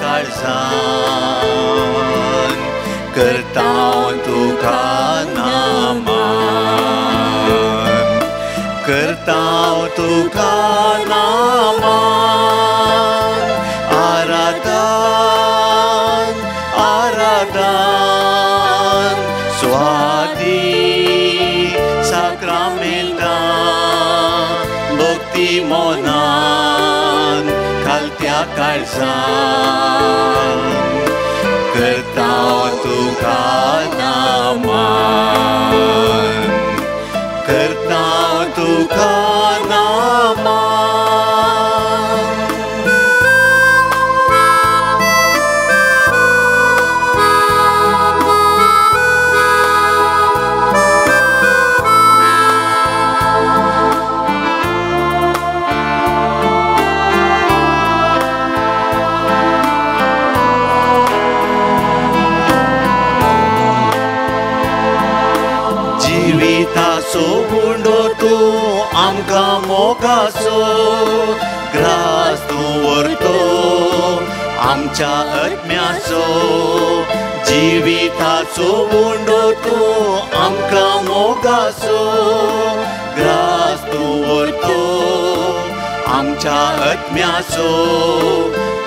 काळजान करतां तुका नामान करतां तुका नामान आराधन आराधन स्वादी साक्रामेंता भक्ती मोनान खालत्या काळजान करतां तुका नामान करतां तुका नामान. जिविताचो उंडो तूं आमकां मोगाचो ग्रास तूं व्हरतो आमच्या आत्म्याचो जिविताचो उंडो तूं आमकां मोगाचो ग्रास तूं व्हरतो आमच्या आत्म्याचो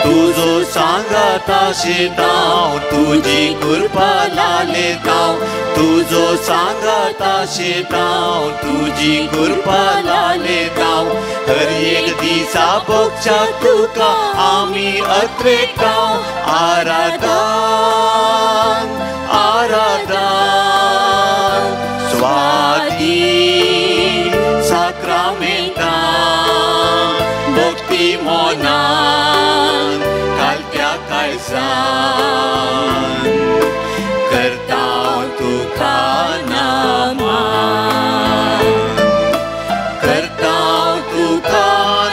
तुजो सांगाता शितांव तुजी कृपा लालेतांव तुजो सांगाता शितांव तुजी कृपा लालेतांव हर एक दिसा भोगच्या तुका आमी अत्रेतांव आराधन आराधन स्वादी साक्रामेंता भक्ती मोनान कालत्या काळजान करतां तुका नामान करतां तुका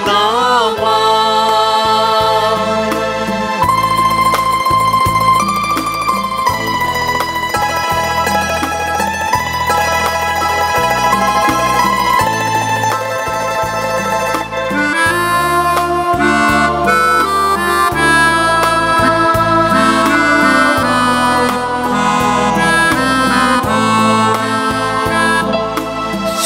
नामान.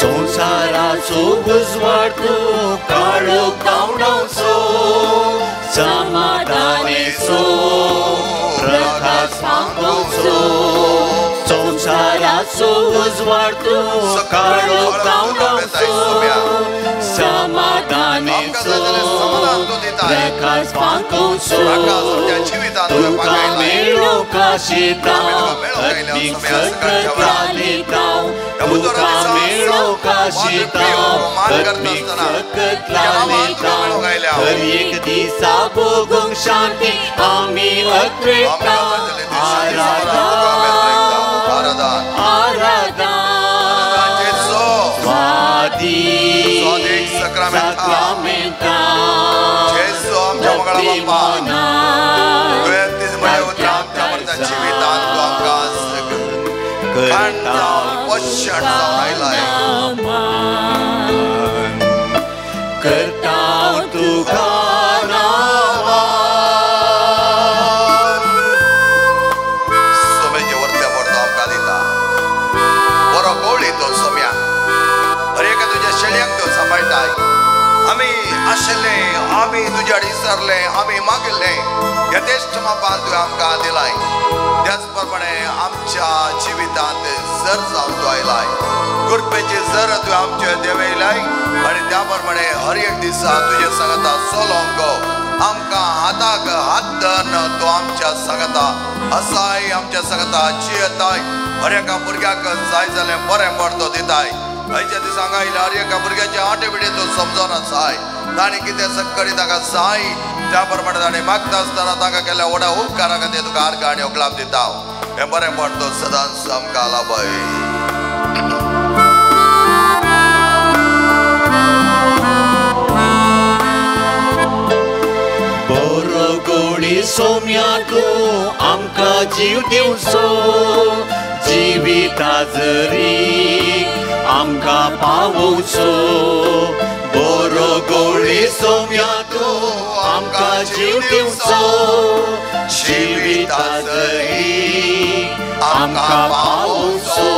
संवसाराचो उजवाड तूं काळो धांवडावचो समाधानेचो प्रकाश फांकोवचो संवसाराचो उजवाड तूं काळो धांवडावचो समाधानेचो प्रकाश फांकोवचो तुका मेळोवंक आशितां आत्मीक सकत लालितां तुका मेळोवंक आशितां आत्मीक सकत लालितां हर एक दिसा भोगूंक शांती आमी अत्रेतां आराधन आराधन स्वादी साक्रामेंता भक्ती मोनान करतां तुका नामान. सोम्याचे वरत्या पडतो आमकां दिता बरो गवळी तो सोम्या हर एका तुज्या शेळयांक तो सांबाळटाय. आमी आशिल्ले आमी तुज्या विसरले आमी मागिल्ले यथेश्ट मापान तुवें आमकां दिलाय. त्याच प्रमाणे आमच्या जिवितांत जर जावन तूं आयलाय कृपेची जर तुवें आमचे देवयलाय आनी त्या प्रमाणे हर एक दिसा तुजे सांगता चलोंक आमकां हाताक हात धरून तूं आमच्या सांगता आसाय आमच्या सांगता जियेताय. हर एका भुरग्याक जाय जालें बरें पडतो दिताय. आयच्या दिसा हांगा आयल्या हर एका भुरग्याचे आटे बिटे तूं समजोन आसाय ताणें कितें सक्कडी ताका जाय त्या प्रमाणे ताणें मागता आसतना ताका केल्ल्या व्हडा उपकारा खातीर तुका आर्गां आनी ओगलाप दिता. हें बरें पडतो सदांच आमकां लाभय. बरो गोडी सोम्या तूं आमकां जीव दिवचो जिविता जरी आमकां पावोवचो बरो गोडी सोम्या तूं तूं आमकां जीव दिवचो जिविता सरी आमकां पावचो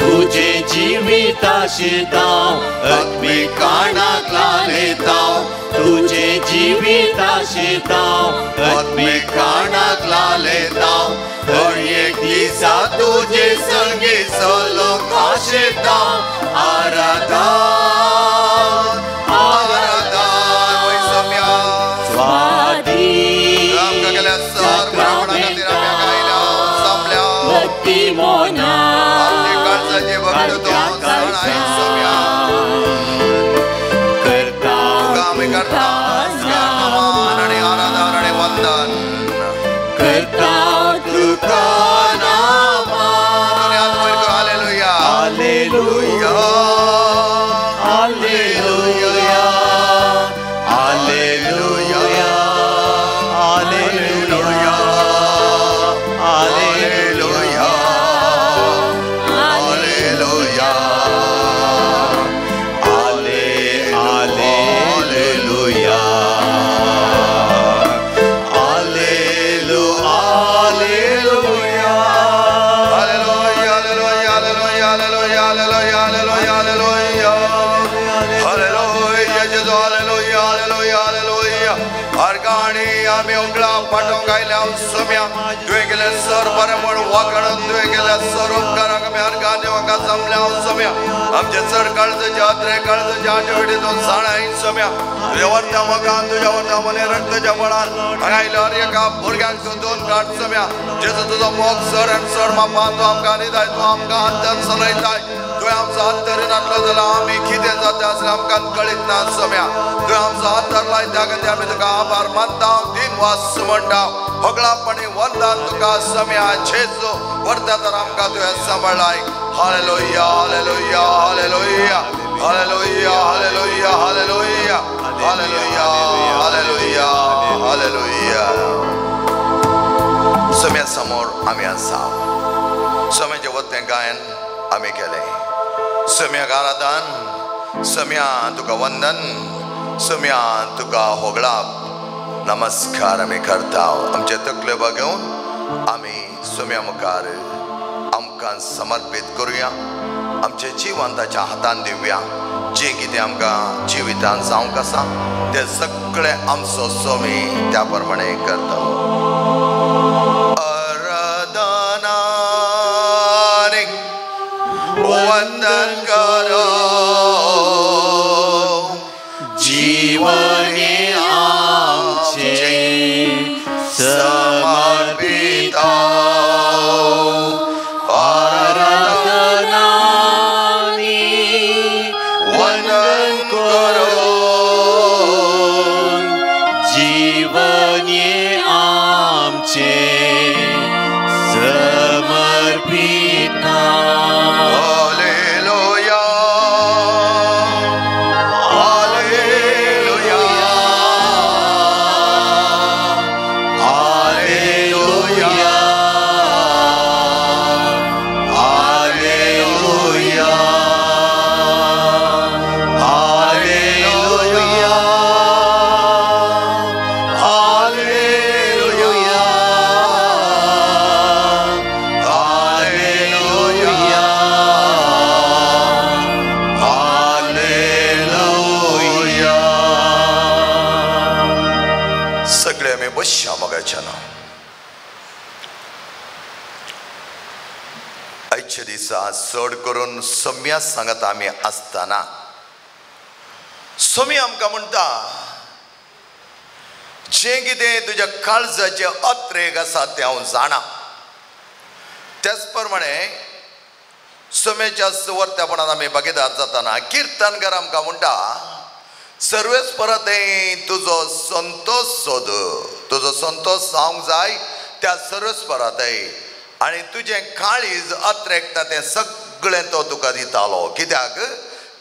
तुझे जिविताशे दाव आत्मिक काणाक लालेताव तुझे जिविताशे दाव आत्मिक काणाक लालेताव हर एक दिसा तुझे संगी सलोक आशेताव आराधन आराधन वय सोम्या स्वाधीन आमकां केल्या सर बरेपणा खातीर आमी गायल्या सांबल्या भक्ती मोना आमचे काळजाचे भक्त तूं जाणाय सोम्या करता तुका आमी करता नमस्कार नमन आनी आराधन आनी वंदन करता तुका आनी हात वयर कर hallelujah hallelujah hallelujah hallelujah hallelujah hallelujah hallelujah hallelujah hallelujah hallelujah hallelujah hallelujah hallelujah hallelujah hallelujah hallelujah जेजू हालेलुया हालेलुया हालेलुया अर्गाणी आमी उंगळा पाटोवंक आयल्या सोम्या तुवें केलें सर बरें म्हूण वागणून तुवें केल्या सर उपकारांक आमी अर्गां दिवंक जमल्या सोम्या आमचे चड काळजाचे आत्रे काळजाचे आठवडी तूं जाणाय सोम्या तुज्या वरत्या मोगान तुज्या वरत्या मने रक्ताच्या बळान हांगा आयल्या हर एका भुरग्यांक तूं दोन काड सोम्या जेजू तुजो मोग सर आनी चड मापान तूं आमकां निदाय तूं आमकां हातान चलयताय तुवें आमचो हात धरिनासलो जाल्यार आमी कितें जाता आसलें आमकां कळीत ना सोम्या तुवें आमचो हात धरलाय त्या खातीर आमी तुका आभार मानता दिन वास म्हणटा होगळापणी वंदन तुका सोम्या जेजू वरत्या तर आमकां तुवें सांबाळ्ळाय hallelujah hallelujah hallelujah hallelujah hallelujah hallelujah hallelujah hallelujah hallelujah. Saumya समोर आमी आसा सोम्याचें वतें गायन आमी केलें सोम्याक आराधन सोम्या तुका वंदन सोम्या तुका होगळाप नमस्कार आमी करता आमचे तकले बागेवन आमी सोम्या मुखार आमकां समर्पीत करुया आमचें जिवन ताच्या हातान दिवया जें कितें आमकां जिवितान जावंक आसा तें सगळें आमचो सोमी त्या प्रमाणे करता. आराधनाने वंदन करो जीवने आमचे समर्पित आराधनाने वंदन करो जीवने आमचे समर्पित. Hallelujah hallelujah hallelujah hallelujah hallelujah hallelujah hallelujah hallelujah. सगळे आमी बसया मोगाच्या नांव. आयच्या दिसा चड करून सोम्या सांगता आमी आसतना सोमी आमकां म्हणटा जें कितें तुज्या काळजाचें अत्रेक आसा तें हांव जाणा. त्याच प्रमाणे सोम्याच्या सुवर्त्यापणान आमी भागीदार जाताना किर्तनकार आमकां म्हणटा सर्वेस परत तुजो संतोश सोद तुजो संतोश जावंक जाय त्या सर्वेस परत आनी तुजें काळीज अत्रेकता तें सगळें तो तुका दितालो. कित्याक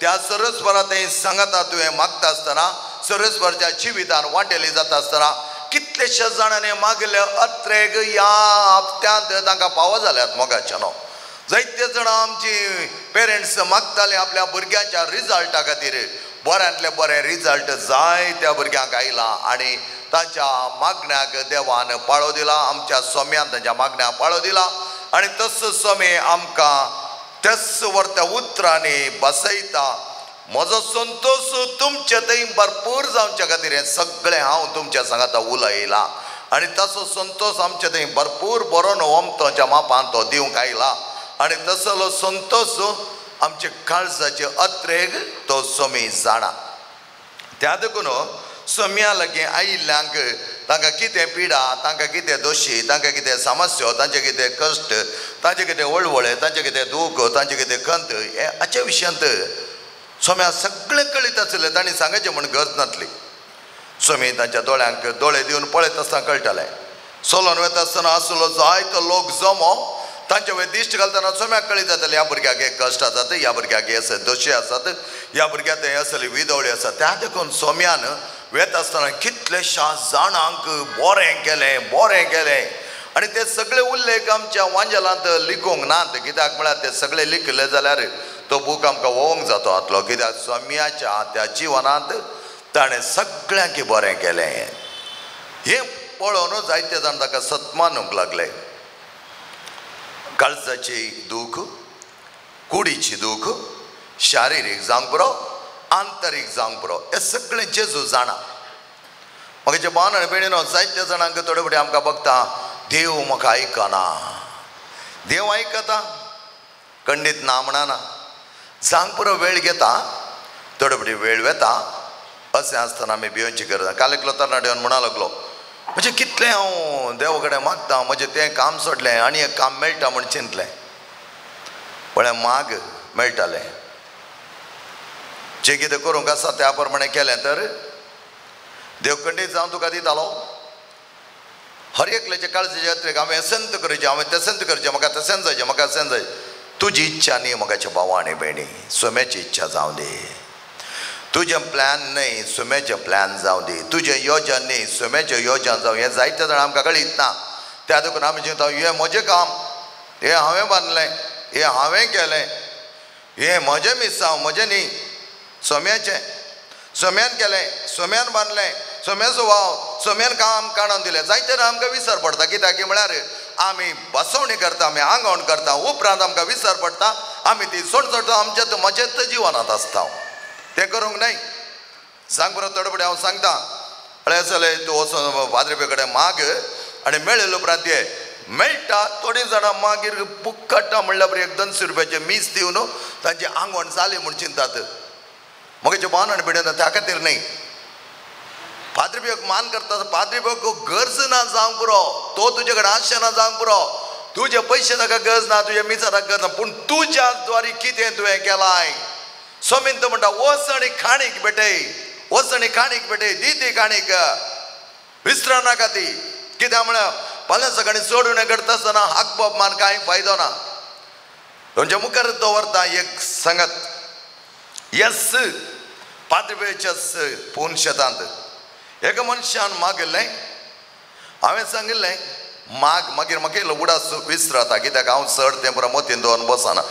त्या सर्वेस्परा तें सांगता तुवें मागता आसतना सर्वेस्पराच्या जिवितान वांटेली जाता आसतना कितलेशे जाणांनी मागले अत्रेक ह्या हप्त्यांत तांकां पावो जाल्यात मोगाच्या न्हू. जायते जाणां आमची पेरंट्स मागताले आपल्या भुरग्यांच्या रिजल्टा खातीर बऱ्यांतले बरें रिजल्ट जाय त्या भुरग्यांक आयला आनी तांच्या मागण्याक देवान पाळो दिला. आमच्या सोम्यान तांच्या मागण्याक पाळो दिला आनी तसो सोमे आमकां तेच वर्त्या उतरांनी बसयता. म्हजो संतोश तुमचे थंय भरपूर जावच्या खातीर हें सगळें हांव तुमच्या सांगाता उलयलां आनी तसो संतोश आमचे थंय भरपूर बरो न्हू ओमतोच्या मापान तो दिवंक आयला आनी तसलो संतोश आमचे काळजाचे अत्रेग तो सोमी जाणा. त्या देखून सोम्या लागीं आयिल्ल्यांक तांकां कितें पिडा, तांकां कितें दोशी, तांकां कितें समस्या, तांचे कितें कश्ट, तांचे कितें वळवळे, तांचें कितें दूख, तांचें कितें खंत, हे हाच्या विशयांत सोम्या सगळें कळीत आसलें. तांणी सांगाचें म्हण गरज नासली. सोमी तांच्या दोळ्यांक दोळे दिवन पळयत आसतना कळटालें. सोलोन वता आसतना आसलो जायतो लोक जमो तांचे वयर दिश्ट घालतना सोम्याक कळीत जातालें ह्या भुरग्याक हे कश्ट आसात, ह्या भुरग्याक हे अशे दोशी आसात, ह्या भुरग्याक हे असले विदवळे आसात. त्या देखून सोम्यान वता आसतना कितलेशा जाणांक बरें केलें, बरें केलें. आनी ते सगळे उल्लेख आमच्या वांजेलांत लिखूंक नात, कित्याक म्हळ्यार ते सगळे लिखले जाल्यार तो बूक आमकां वोवंक जातो आतलो. कित्याक सोम्याच्या त्या जिवनांत ताणें सगळ्यांक बरें केलें. हें पळोवन जायते जाण ताका सत्मानूंक लागले. काळजाची दूख, कुडीची दूख, शारिरीक जावंक पुरो, आंतरीक जावंक पुरो, हें सगळें जेजू जाणा. म्हाका जे भावन आनी भयणीनो, जायते जाणांक थोडे फावटी आमकां बघता देव म्हाका आयकना. देव आयकता खंडीत ना म्हणना, जावंक पुरो वेळ घेता, थोडे फावटी वेळ वेता. अशें आसतना आमी भिवची गरज ना. काल एकलो तरणाटो येवन म्हणा लागलो, म्हणजे कितलें हांव देवा कडेन मागता, म्हजें तें काम सोडलें आनी एक काम मेळटा म्हूण चिंतलें, पळय माग मेळटालें. जें कितें करूंक आसा त्या प्रमाणें केलें तर देव खंडीत जावन तुका दितालो. हर एकल्याचे काळजाचे यात्रेक हांवें असेंत करचें, हांवें तशेंच करचें, म्हाका तशेंच जायचें, म्हाका असेंच जाय. तुजी इच्छा न्ही म्हाकाच्या भावा आनी भयणी, सोम्याची इच्छा जावं दी. तुजें प्लॅन न्हय, सुम्याचें प्लॅन जावं दी. तुजें योजन न्हय, सुम्याचें योजन जावं. हें जायते जाण आमकां कळीत ना. त्या देखून आमी चिंता हें म्हजें काम, हें हांवें बांदलें, हें हांवें केलें, हें म्हजें मिसांव, म्हजें न्ही, सोम्याचें. सोम्यान केलें, सोम्यान बांदलें, सोम्याचो वाव, सोम्यान काम काडून दिलें. जायते जाण आमकां विसर पडटा. कित्याक म्हळ्यार आमी बसवणी करता, आमी आंगवण करता, उपरांत आमकां विसर पडटा, आमी ती सोडसोडटा, आमच्या म्हजेच जिवनांत आसता. तें करूंक न्हय. सांग बरो थोडे फावटी हांव सांगता, अळे चले तूं वचून पाद्री कडेन माग आनी मेळ्ळे उपरांत ये मेळटा. थोडीं जाणां मागीर बुक्कटा म्हणल्यार बरी एक 200 रुपयाचें मीस दिवन तांची आंगवण जाली म्हूण चिंतात. म्हगे भावन आनी भयणीनो, त्या खातीर न्हय. पाद्री पियोक मान करता, पाद्री पियोक गरज ना जावंक पुरो, तो तुजे कडेन आशा ना जावंक पुरो, तुजे पयशे ताका गरज ना, तुजे मिसां ताका गरज ना, पूण तुज्या द्वारी कितें तुवें केलाय. सोमीन तो म्हणटा वच आनी खाणीक भेटय, वच आनी खाणीक भेटय, दी ती खाणीक, विसर नाका ती. कित्याक म्हळ्यार फाल्यां सकाळीं चड उणें करता आसतना हाक बाब मान कांय फायदो ना. तुमच्या मुखार दवरता एक सांगात, येस पाद्री पूर्ण शेतांत एका मनशान मागिल्लें, हांवें सांगिल्लें माग, मागीर म्हाका इल्लो उडास विसरता, कित्याक हांव चड तें पुरो मोतीन दवरून बसना.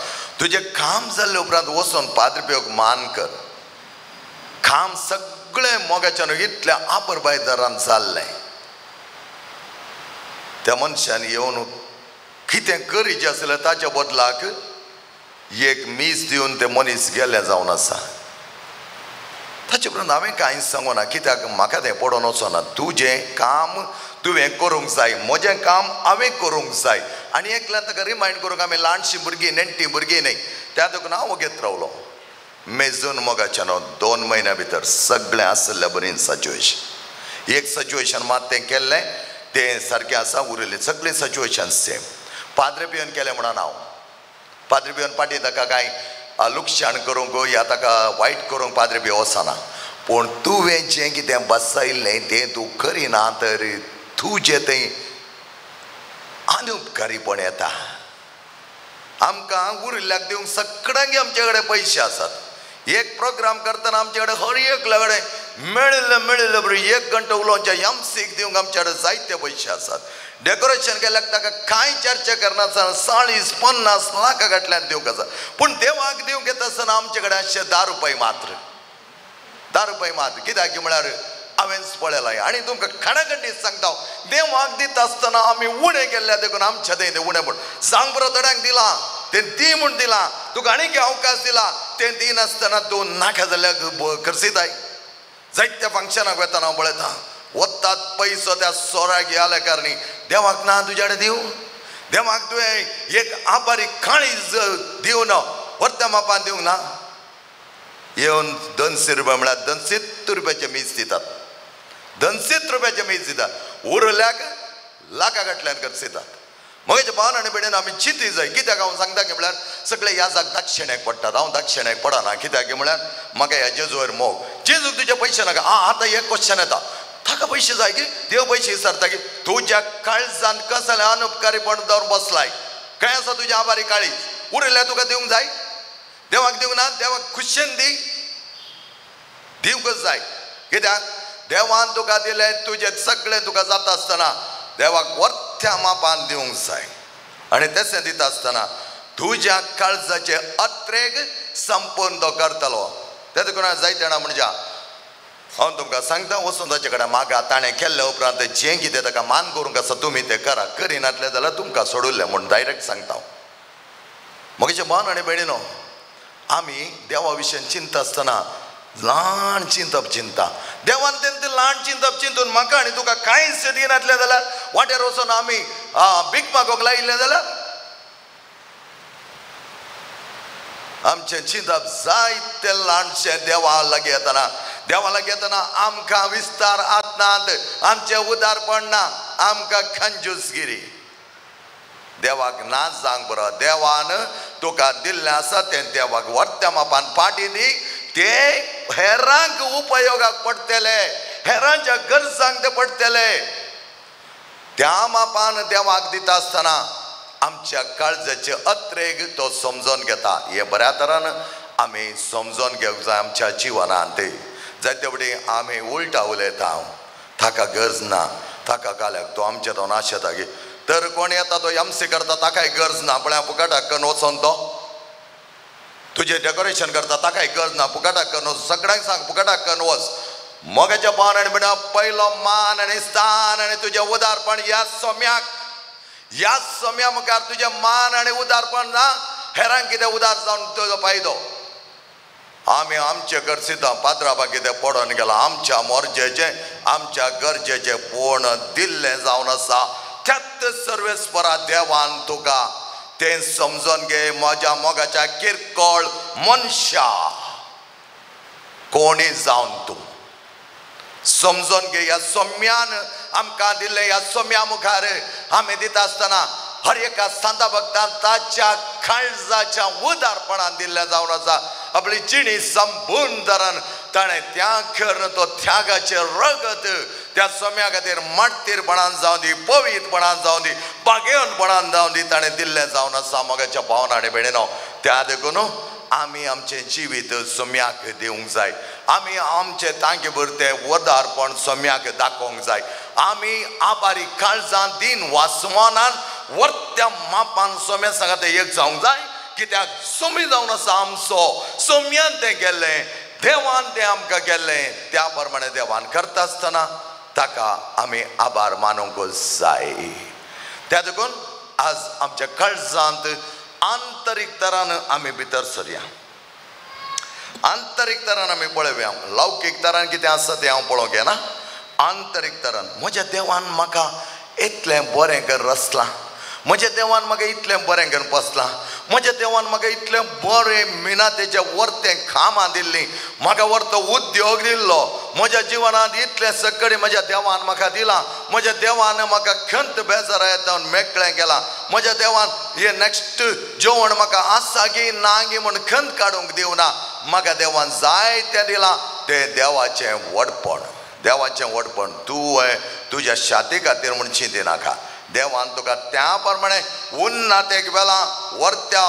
तुजें काम जाल्ले उपरांत वचून पाद्री पियोक मान कर. काम सगळें मोगाच्यान इतल्या आपरबाय दरान जाल्लें. त्या मनशान येवन कितें करीचें आसलें ताच्या बदलाक एक मीस दिवन ते मनीस गेले जावन आसा. ताचे उपरांत हांवें कांय सांगूना, कित्याक म्हाका तें पडोवन वचना. तुजें काम तुवें करूंक जाय, म्हजें काम हांवें करूंक जाय. आनी एकल्यान ताका रिमायंड करूंक आमी ल्हानशीं भुरगीं, नेण्टीं भुरगीं न्हय. त्या देखून हांव वगेत रावलो. मेजून मोगाच्यान 2 म्हयन्या भितर सगळें आसल्या बरीन सिच्युएशन. एक सिच्युएशन मात तें केल्लें तें सारकें आसा, उरिल्लें सगळें सिच्युएशन सेम. पाद्री पियोन केलें म्हणून हांव पाद्री पियोन फाटीं ताका कांय लुकसाण करूंक या ताका वायट करूंक पाद्री पियो वचना, पूण तुवें जें कितें बसयल्लें तें तूं करिना तर तुजें थंय अनुपकारीपण येता. आमकां उरिल्ल्याक दिवंक सगळ्यांक आमचे कडेन पयशे आसात. एक प्रोग्राम करतना आमचे कडेन हर एकल्या कडेन मेळिल्लें मेळिल्लें बरें 1 घंटो उलोवच्या यमसीक दिवंक आमचे कडेन जायते पयशे आसात. डेकोरेशन केल्यार ताका कांय चर्चा करनासतना 40-50 लाखां फाटल्यान दिवंक आसा, पूण देवाक दिवंक येता आसतना आमचे कडेन आसचे 10 रुपये मात्र. 10 रुपये मात. कित्याक म्हळ्यार हांवेंच पळयलां आनी तुमकां खणाखंडीत सांगता, देवाक दिता आसतना आमी उणें केल्ल्या देखून आमच्या तें उणें पड. सांग बरो थोड्यांक दिलां तें दी म्हूण दिलां, तुका आनीक अवकाश दिला, तें दिनासतना तूं नाका जाल्यार खर्चिताय. जायत्या फंक्शनाक वेतना हांव पळयता, वतात पयसो त्या सोराक ह्या कारणी. देवाक ना तुज्या कडेन दिवं, देवाक तुवें एक आबारी काळीज दिवं ना, व्हरत्या मापान दिवंक ना. येवन 200 रुपया म्हळ्यार 270 रुपयाचे मीस दितात, 270 रुपयाचे मीस दितात, उरल्याक लाखा फाटल्यान खर्चितात. म्हजे भावन आनी भयणीन आमी चिंती जाय. कित्याक हांव सांगता की म्हळ्यार सगळे ह्या जाग दक्षिणेक पडटात, हांव दक्षिणेक पडना. कित्याक म्हळ्यार म्हाका ह्या जेजूवर मोग. जेजूक तुजे पयशे नाका. आं आतां एक क्वेश्चन येता, ताका पयशे जाय की देव पयशे विचारता की तुज्या काळजान कसलें अनुपकारीपण दवरून बसलाय, खंय आसा तुज्या आबारी काळीज? उरिल्ल्या तुका दिवंक जाय, देवाक दिवंक ना, देवाक खुशेन दी, दिवंकच जाय. कित्याक देवान तुका दिलें, तुजें सगळें तुका जाता आसतना देवाक वर्त्या मापान दिवंक जाय. आनी तशें दिता आसतना तुज्या काळजाचे अत्रेग संपूर्ण तो करतलो. ते देखून जायते जाणां म्हणजे हांव तुमकां सांगता, वचून ताचे कडेन मागा, ताणें केल्ल्या उपरांत जें कितें ताका मान करूंक आसा तुमी तें करा, करिनातलें जाल्यार तुमकां सोडुल्लें म्हूण डायरेक्ट सांगता हांव. म्हजे भावन आनी भयणीनो, आमी देवा विशयन चिंता आसतना ल्हान चिंतप चिंता, देवान तें ल्हान चिंतप चिंतून म्हाका आनी तुका कांयच दिनातलें जाल्यार वाटेर वचून आमी भीक मागूंक लायिल्लें जाल्यार आमचें चिंतप जायतें ल्हानशें देवा लागीं येतना, देवा लागीं येतना आमकां विस्तार आत्नांत, आमचें उदारपण ना, आमकां कंजूसगिरी. देवाक ना सांग बरो, देवान तुका दिल्लें आसा तें देवाक वर्त्या मापान फाटी दी, ते हेरांक उपयोगाक पडटले, हेरांच्या गरजांक ते पडटले. त्या मापान देवाक दिता आसतना आमच्या काळजाचे अत्रेग तो समजून घेता. हे बऱ्या तरान आमी समजून घेवंक जाय आमच्या जिवनांत. ते जायते फावटी आमी उलटा उलयता, ताका गरज ना, ताका काल्याक तो आमच्या तो नाशेता की तर कोण येता तो एमसी करता, ताकाय गरज ना, पळय फुकटाक करून वचोन तो तुजें डेकोरेशन करता, ताकाय गरज ना, फुकटाक करून वच, सगळ्यांक सांग फुकटाक करून वच. मोगाच्या भावन आनी भयणीं, पयलो मान आनी स्थान आनी तुजें उदारपण ह्या सोम्याक, ह्या सोम्या मुखार तुजें मान आनी उदारपण ना, हेरांक कितें उदार जावन तुजो फायदो. आमी आमचे गरजेता पाद्राबा कितें पडोन गेला, आमच्या मोर्जेचें आमच्या गरजेचें पूण दिल्लें जावन आसा. त्याच सर्वेस्परा देवान तुका तें समजून घे, म्हज्या मोगाच्या किरकोळ मनशा कोणी जावन तूं समजून घे. ह्या सोम्यान आमकां दिल्लें, ह्या सोम्या मुखार आमी दिता आसतना हर एका सांता भक्तान ताच्या काळजाच्या उदारपणान दिल्लें जावन आसा. आपली जिणी संपूर्ण तरान ताणें त्याग करून तो त्यागाचें रगत त्या सोम्या खातीर मार्तीरपणान जावं दी, पवित्रपणान जावं दी, बागेवनपणान जावं दी, ताणें दिल्लें जावन आसा. मोगाच्या भावना आनी भयणीनो, त्या देखून आमी आमचें जिवीत सोम्याक दिवंक जाय, आमी आमचें तांकी भरतें वदारपण सोम्याक दाखोवंक जाय. आमी आबारी काळजान दिन वासमानान वर्त्या मापान सोम्या सांगात एक जावंक जाय. कित्याक सोमी जावन आसा आमचो, सोम्यान तें केल्लें, देवान तें आमकां केल्लें, त्या प्रमाणे देवान करता आसतना ताका आमी आभार मानूंक जाय. त्या देखून आज आमच्या काळजांत आंतरीक तरान आमी भितर सरया, आंतरीक तरान आमी पळोवया. लौकीक तरान कितें आसा तें हांव पळोवंक येना, आंतरीक तरान म्हज्या देवान म्हाका इतलें बरें कर रचलां, म्हज्या देवान म्हाका इतलें बरें करून पोसलां, म्हज्या देवान म्हाका इतलें बरें मिनातेचें वर्तें कामां दिल्लीं, म्हाका वर्तो उद्योग दिल्लो, म्हज्या जिवनांत इतलें सगळें म्हज्या देवान म्हाका दिलां, म्हज्या देवान म्हाका खंत बेजार येता मेकळें केलां, म्हज्या देवान हें नेक्स्ट जेवण म्हाका आसा गी ना गी म्हूण खंत काडूंक दिवना, म्हाका देवान जायतें दिलां. तें देवाचें व्हडपण, देवाचें व्हडपण. तूं तुज्या शाती खातीर म्हूण चिंतिनाका, देवान तुका त्या प्रमाणे उन्नातेक वेला, वर्त्या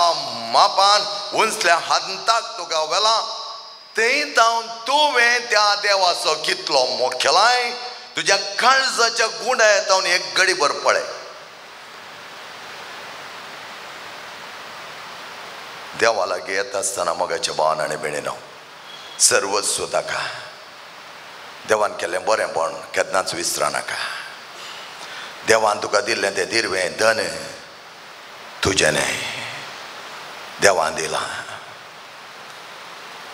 मापान उंचल्या हाताक तुका वेला, थंय जावन तुवें त्या देवाचो कितलो मोग केलाय, तुज्या काळजाच्या गुंडा येता एक गडीभर पळय. देवा लागीं येता आसतना मोगाच्या भावान आनी भयणीनो, सर्वस्व ताका, देवान केल्लें बरेंपण केन्नाच विसरा नाका. देवान तुका दिल्लें तें दिरवें धन तुजें न्हय, देवान दिलां.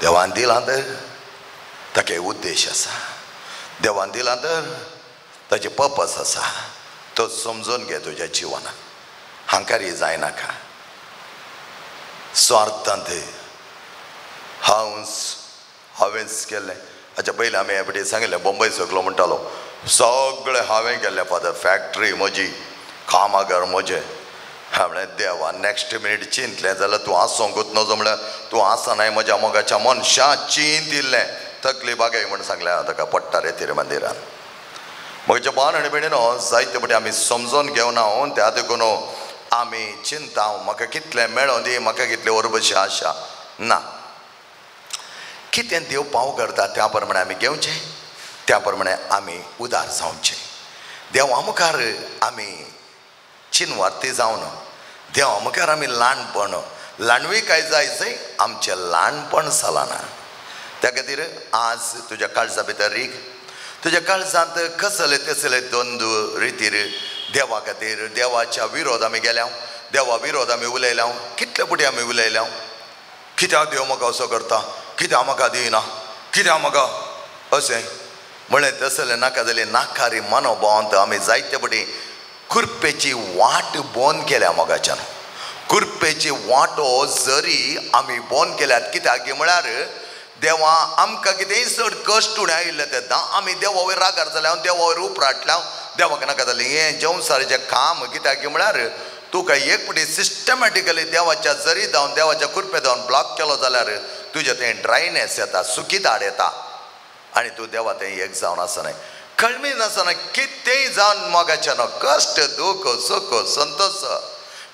देवान दिलां तर ताका उद्देश आसा, देवान दिलां तर ताचें पर्पस आसा, तो समजून घे तुज्या जिवनाक. हांकारी जायनाका. स्वार्थांत हांव हांवेंच केल्लें. हाच्या पयलीं आमी हे सांगिल्लें, बॉम्बय सगलो म्हणटालो सगळें हांवें केल्लें फादर, फॅक्ट्री म्हजी, कामागर म्हजें. हांवें म्हणलें देवा नॅक्स्ट मिनीट चिंतलें जाल्यार तूं आसोंकूच नजो, म्हळ्यार तूं आसनाय म्हज्या मोगाच्या मनशा चिंतिल्लें तकली बागय म्हण सांगलें हांव ताका पडटा रे तिरे मंदिरान. म्हज्या भावान आनी भयणीनो जायते फावटी आमी समजून घेवना त्या देखून आमी चिंता म्हाका कितलें मेळों दी, म्हाका कितलें वरबशी आशा ना. कितें देव पाव करता त्या प्रमाणे आमी घेवचें, त्या प्रमाणे आमी उदार जावचें. देवा मुखार आमी चिनवार्ती जावन, देवा मुखार आमी ल्हानपण ल्हानवी काय जाय जंय आमचें ल्हानपण चलना. त्या खातीर आज तुज्या काळजा भितर रीग, तुज्या काळजांत कसले तसले द्वंद्व रितीर देवा खातीर देवाच्या विरोध आमी गेल्या, देवा विरोध आमी उलयल्या, कितले फावटी आमी उलयल्या, कित्याक देव म्हाका असो करता, कित्याक म्हाका दिना, कित्याक म्हाका अशें म्हणलें तसलें नाका जालें नाकारी मनोभावांत आमी जायते फावटी कुरपेची वाट बंद केल्या मोगाच्यान. कुरपेची वाटो जरी आमी बंद केल्यात कित्याक म्हळ्यार देवा आमकां कितेंय चड कश्ट उणें आयिल्लें तेन्ना आमी देवा वयर रागार जाल्या, देवा वयर उपराटल्या, देवाक नाका जालें हें जेवसारीचें काम. कित्याक म्हळ्यार तुका एक फावटी सिस्टमॅटिकली देवाच्या जरी जावन देवाच्या कुरपे जावन ब्लॉक केलो जाल्यार तुजें तें ड्रायनेस येता, सुकी दाड येता आनी तूं देवा तें एक जावन आसना, कळमी नासतना कितेंय जावन मोगाच्यान कश्ट दुख सुख संतोष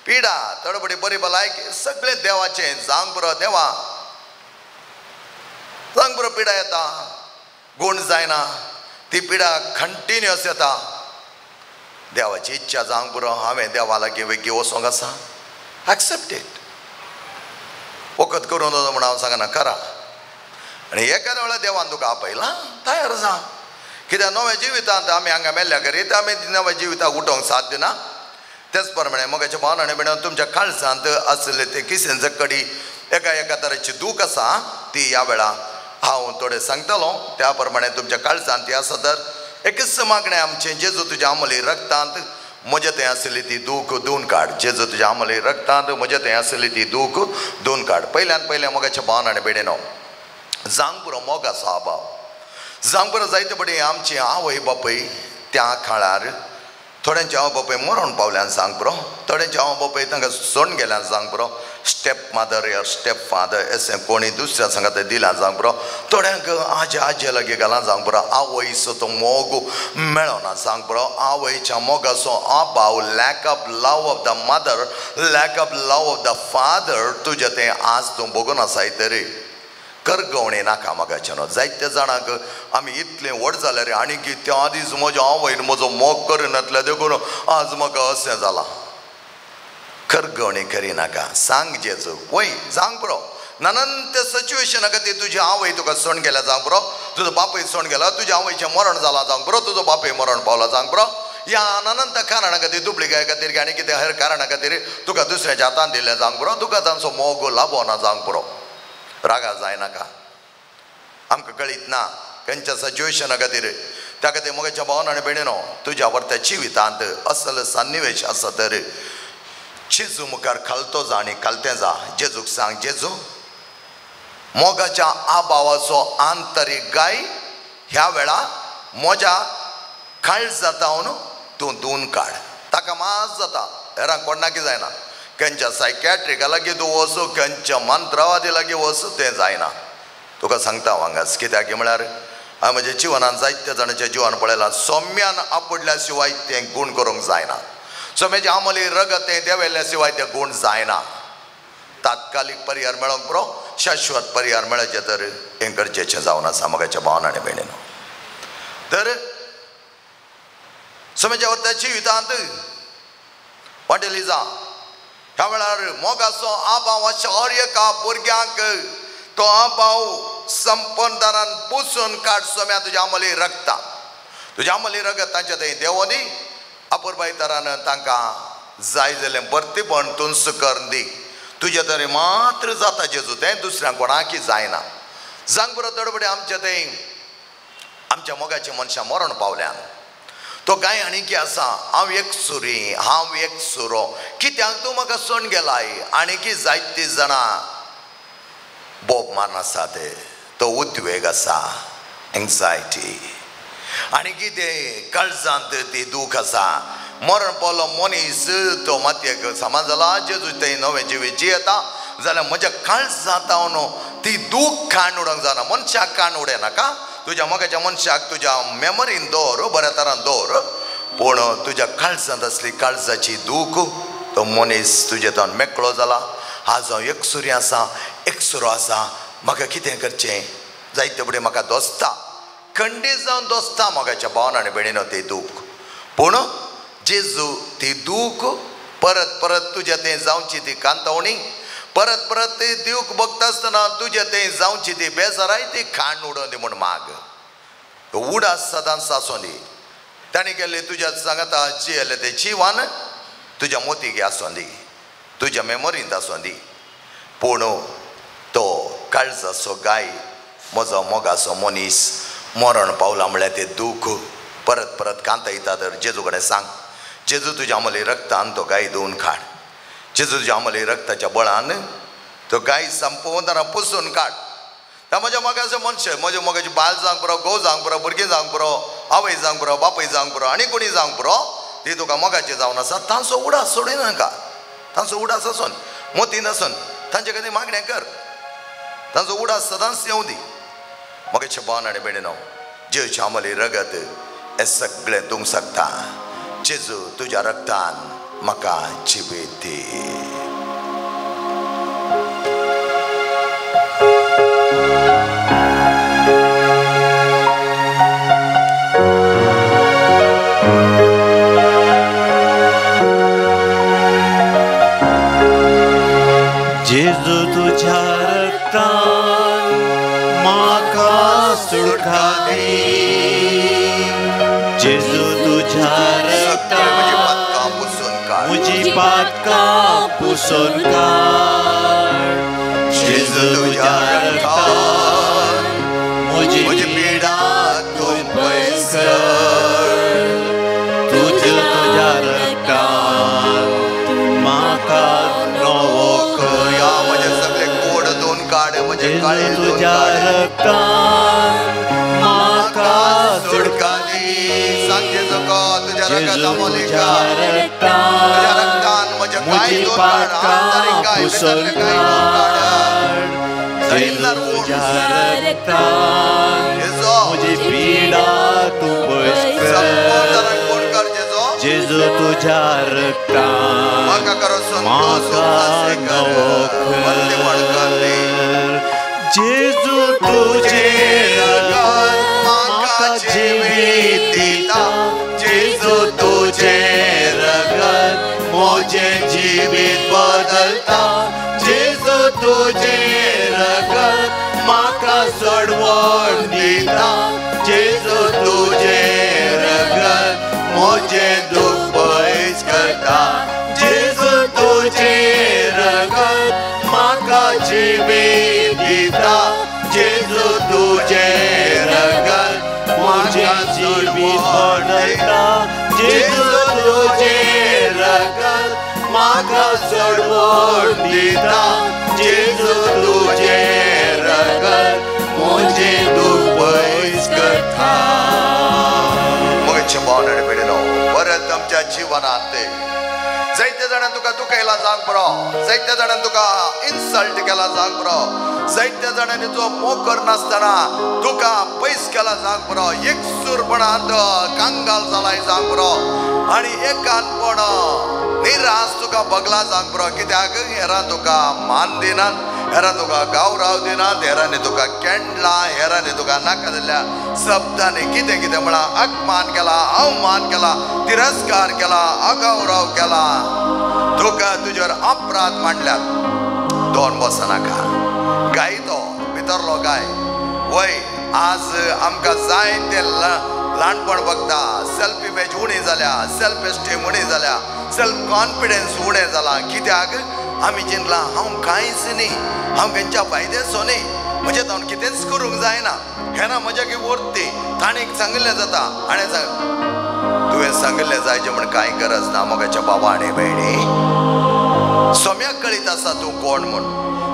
पिडा थोडे बरी भलायकी सगळें देवाचें. जावंक पुरो देवा, जावंक पुरो पिडा येता, गूण जायना, ती पिडा कंटिन्युअस येता. देवाची इच्छा जावंक पुरो हांवें देवा लागीं वेगळी वचोंक आसा, एक्सेप्टेड. वखद करूं नजो म्हूण हांव सांगना, करा. आनी एखाद्या वेळार देवान तुका आपयलां तयार जा. कित्याक नव्या जिवितांत आमी हांगा मेल्ल्या करीत आमी नव्या जिविताक उठोवंक साथ दिना. तेच प्रमाणे मोगाच्या भावान आनी भयणीनो तुमच्या काळजांत आसले ते किसेंचे कडी एका एका तरेची दूख आसा ती ह्या वेळा हांव थोडें सांगतलो. त्या प्रमाणे तुमच्या काळजांत ती आसा तर एकच मागणें आमचें, जेजू तुज्या आमली रक्तांत म्हजें थंय आसली ती दूख धुवन काड. जेजू तुज्या आमली रक्तांत म्हजें थंय आसली ती दूख धुवन काड. पयल्यान पयलें मोगाच्या भावान आनी भयणीनो जावंक पुरो मोगाचो अभाव. जावंक पुरो जायते फावटी आमची आवय बापूय त्या काळार थोड्यांचे आवय बापूय मरण पावल्यान सांग पुरो, थोड्यांचे आवय बापूय तांकां सोडून गेल्यान सांग पुरो, स्टेप मादर या स्टेप फादर अशें कोणी दुसऱ्या सांगात दिलां जावंक पुरो, थोड्यांक आजे आजे लागीं घालां जावंक पुरो. आवयचो तो मोग मेळना जावंक पुरो, आवयच्या मोगाचो अभाव, lack of love of the mother, lack of love of the father तुजें तें आज तूं भोगून आसाय तरी करगवणे नाका मोगाच्यान. जायत्या जाणांक आमी इतलें व्हड जाल्यार आनी की त्या दीस म्हज्या आवयन म्हजो मोग करिनातल्या देखून आज म्हाका अशें जालां. करगवणी करिनाका, सांग जेजू वय जावंक पुरो. नानंत सिच्युएशना खातीर तुजी आवय तुका सोडून गेल्या जावंक पुरो, तुजो बापूय सोडून गेला, तुज्या आवयचें मरण जालां जावंक पुरो, तुजो बापूय मरण पावला जावंक पुरो. ह्या अनंत कारणा खातीर दुबळिकाये खातीर आनी कितें हेर कारणा खातीर तुका दुसऱ्याच्या हातान दिल्लें जावंक पुरो, तुका तांचो मोग लाबोना जावंक पुरो. रागा जायनाका, आमकां कळीत ना खंयच्या सिच्युएशना खातीर. त्या खातीर मोगाच्या भावान आनी भयणीनो तुज्या वर्त्या जिवितांत असल सन्निवेश आसा तर जेजू मुखार खालतो जा आनी खालतें जा. जेजूक सांग, जेजू मोगाच्या आभावाचो आंतरीक गाय ह्या वेळा म्हज्या काळजा जावन तूं धुवन काड. ताका माज जाता, हेरांक कोणाकी जायना. खंयच्या सायकॅट्रिका लागीं तूं वचूं, खंयच्या मंत्रवादी लागीं वचूं, तें जायना. तुका सांगता हांगाच कित्याक म्हळ्यार हांवें म्हज्या जिवनान जायत्या जाणांचें जिवन पळयलां, सौम्यान आपडल्या शिवाय तें गूण करूंक जायना, सौम्याचें आमली रगत तें देंवयल्ल्या शिवाय तें गूण जायना. तात्कालीक पर्याय मेळोंक पुरो, शाश्वत पर्याय मेळचें तर हें गरजेचें जावन आसा मोगाच्या भावान आनी भयणीनो. तर सौम्याच्या वर्त्या जिवितांत वाटेली जा. ह्या वेळार मोगाचो आभाव अशा हर एका भुरग्यांक तो आभाव संपन्नदारान पुसून काड सोम्या तुज्या आमली रगता. तुज्या आमली रगत तांच्या थंय देवोनी अपुरबाय तरान तांकां जाय जालें परतीपण तुंस करून दी. तुज्या तरे मात्र जाता जेजू, तें दुसऱ्यांक कोणाकी जायना. जांग बरो तडबडे आमच्या थंय आमच्या मोगाच्या मनशां मरण पावल्यान तो गाय आनी आसा, हांव एक सुरी, हांव एक सुरो, कित्याक तूं म्हाका सोण गेलाय. आनी जायतीं जाणां बोब मारून आसा, ते तो उद्वेग आसा, एन्जायटी, आनी कितें काळजांत ती दूख आसा. मरण पावलो मनीस तो मातयेक समा जाला, जेजू थंय नवें जिवीत जियेता जाल्यार म्हज्या काळजांत हांव ती दूख काण उडोवंक जायना. मनशाक काण उडयनाका, तुज्या मोगाच्या मनशाक तुज्या मेमरीन दवर, बऱ्या तरान दवर, पूण तुज्या काळजांत आसली काळजाची दूख तो मनीस तुजे तोंड मेकळो जाला. आज हांव एकसुरी आसा, एकसुरो आसा, म्हाका कितें करचें? जायते फुडें म्हाका दोस्ता, खंडीत जावन दोस्ता मोगाच्या भावन आनी भयणीनो ती दूख. पूण जेजू ती दूख परत परत तुज्या थंय जावची ती कांतावणी, परत परत ती दूख बघता आसतना तुज्या थंय जावची ती बेजाराय ती खाण उडोवन दी म्हूण माग. उडास सदांच आसूं दी. ताणें केल्लें तुज्या सांगाता जियेलें तें जिवान तुज्या मोतीक आसूं दी, तुज्या मेमोरींत आसूं दी, पूण तो काळजाचो गाय म्हजो मोगाचो मनीस मरण पावला म्हळ्यार तें दूख परत परत कांतायता. तर जेजू कडेन सांग, जेजू तुज्या आमले रक्तान तो गाय धुवन काड, जेजू तुज्या आमले रक्ताच्या बळान तो गाय संपवतना पुसून काड. त्या म्हज्या मोगाचो मनशे, म्हज्या मोगाची बायल जावंक पुरो, घोव जावंक पुरो, भुरगीं जावंक पुरो, आवय जावंक पुरो, बापूय जावंक पुरो, आनी कोणी जावंक पुरो, ती तुका मोगाची जावन आसा. तांचो उडास सोडिनाका, तांचो उडास आसून मोतीन आसून तांचे खातीर मागणें कर, तांचो उडास सदांच येवं दी. मोगाचे भावन आनी भयणीनो, जेजूच्या आमले रगत हें सगळें तूं शकता. जेजू तुज्या रक्तान म्हाका जिवीत दी. जेजू तुझ्या रक्तान म्हाका सुटका दी, जेजू तुझ्या रक्तान म्हजी पातकां पुसून काड, जेजू तुझ्या रक्तान म्हजी पिडा तूं पयस कर, तुज्या तुझ्या रक्तान म्हाका नवो कर, म्हजें सगळें कोड धुवन काड, म्हजें काळीज धुवन तुझ्या काड, रक्तान म्हाका सुटका दी. सांग जेजूक तुज्या जेजू रगता तुझ्या तुज्या रक्तान रक्तान म्हजें काळीज म्हजी धुवन काड, आंतरीक पातकां काय पुसून भितरलें काळीज धुवन काड, काड, जेजू जळिल्लो कोण तुझ्या रक्तान जेजू म्हजी पिडा तूं पयस संपूर्ण कर, कोण कर जेजू, जेजू तुझ्या रक्तान म्हाका करो संतोष म्हाका उल्हासे कर, नवो बंदीपण कर दी. कर, जेजू तुझे रगत म्हाका म्हाका जिवीत दिता, जेजू तुझे रगत म्हजें जिवीत बदलता, जेजू तुझे रगत म्हाका सोडवण दिता, जेजू तुझे रगत म्हजें दूख पयस करता, जेजू तुझे रगत म्हाका जिवीत दिता, जेजू तुझे रगत म्हजें जिवीत बदलता, जेजू तुझे रगत म्हाका सोडवण दिता, जेजू तुझे रगत म्हजें दूख पयस करता. मोगाचे भावन आनी भयणीनो, परत आमच्या जिवनांत जायते जाणां तुका दुखयला जावंक पुरो, जायते जाणां तुका इन्सल्ट केला जावंक पुरो, जायते जाणांनी तुजो मोग करनासतना तुका पयस केला जावंक पुरो, एकसूरपणांत कांगाल जालाय जावंक पुरो, आनी एकांतपण निराश तुका बगला जावंक पुरो. कित्याक हेरां तुका मान दिनात, हेरां तुका गावराव दिनात, हेरांनी तुका केंडला, हेरांनी तुका नाका जाल्ल्या शब्दांनी कितें कितें म्हळां, अपमान केला, अवमान केला, तिरस्कार केला, अगौरव केला, तुका तुजेर अपराध मांडल्यात. दोन बसनाका, गाय तो भितरलो गाय वय आज आमकां जाय ते ल्हानपण बघता, सेल्फ इमेज उणी जाल्या, सेल्फ एस्टीम उणी जाल्या, सेल्फ कॉन्फिडन्स उणें जाला. कित्याक आमी चिंतला हांव कांयच न्ही, हांव खंयच्या फायद्याचो न्ही, म्हजें हांव कितेंच करूंक जायना, हेना म्हज्या की वरती ताणें सांगिल्लें जाता. आनी तुवें सांगिल्लें जायचें म्हण कांय गरज ना. मोगाच्या बाबा आनी भयणी, सोम्याक कळीत आसा तूं कोण म्हूण.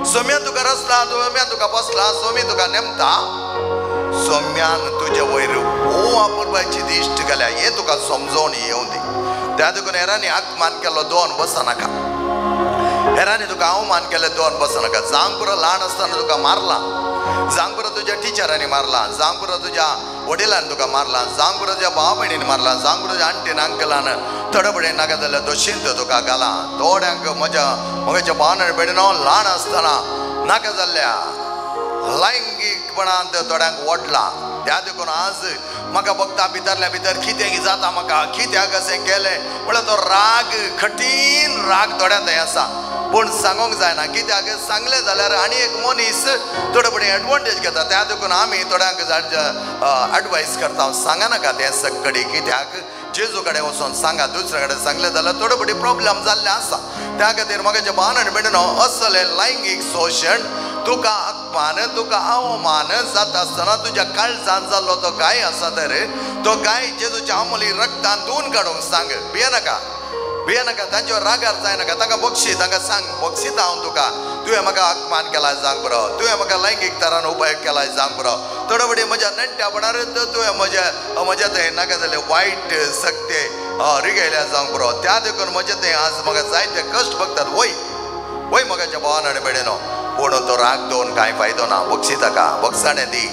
सोम्या तुका रचला, सोम्या तुका बसला, सोमी तुका नेमता. सोम्यान तुजे वयर भोव अपुरबायची दिश्ट घाल्या हें तुका समजोवन येवं दी. त्या देखून हेरांनी अपमान केलो दोन बसनाका, हेरांनी तुका अवमान केलें दोन बसनाका. जावंक पुरो ल्हान आसतना तुका मारला, जावंक पुरो तुज्या टिचरांनी मारला, जावंक पुरो तुज्या वडिलान तुका मारला, जावंक पुरो तुज्या भाव भयणीन मारला, जावंक पुरो तुज्या आंटीन अंकलान थोडे फुडें नाका जाल्यार दोशींत तुका घाला. थोड्यांक म्हज्या म्हज्या भावान आनी भयणीनो ल्हान आसतना नाका जाल्ल्या लैंगीकपणांत थोड्यांक ओडला. त्या देखून आज म्हाका बघता भितरल्या भितर कितें जाता, म्हाका कित्याक अशें केलें म्हळ्यार तो राग, कठीण राग थोड्या थंय आसा. पूण सांगूंक जायना, कित्याक सांगलें जाल्यार आनी एक मनीस थोडे फुडें एडवांटेज घेता. त्या देखून आमी थोड्यांक एडवायस करता, सांगा नाका तें सक्कडी, कित्याक जेजू कडेन वचोन सांगा, दुसऱ्या कडेन सांगलें जाल्यार थोडे फुडें प्रोब्लम जाल्ले आसा. त्या खातीर म्हाका भावान आनी भयणीनो, असलें लैंगीक शोशण तुका अपमान, तुका अवमान जाता आसतना तुज्या काळजान जाल्लो तो गाय आसा तर तो गाय जेजूच्या आमोली रक्तान धुवन काडूंक सांग. भियेनाका, भियेनाका, तांचेर रागार जायनाका, तांकां बक्षी, तांकां सांग बक्षिता हांव तुका, तुवें म्हाका अपमान केला जावंक बरो, तुवें म्हाका लैंगीक तरान उपयोग केला जावंक बरो, थोडे फुडें म्हज्या नेणट्यापणार तुवें म्हज्या म्हज्या थंय नाका जालें वायट सक्ते रिगयल्या जावंक बरो. त्या देखून म्हजें थंय आज म्हाका जायते कश्ट बघतात. वय वय म्हज्या भावान आनी भयणीनो, पूण तो राग दवरून कांय फायदो ना. बक्षी ताका, बक्षाणें दी,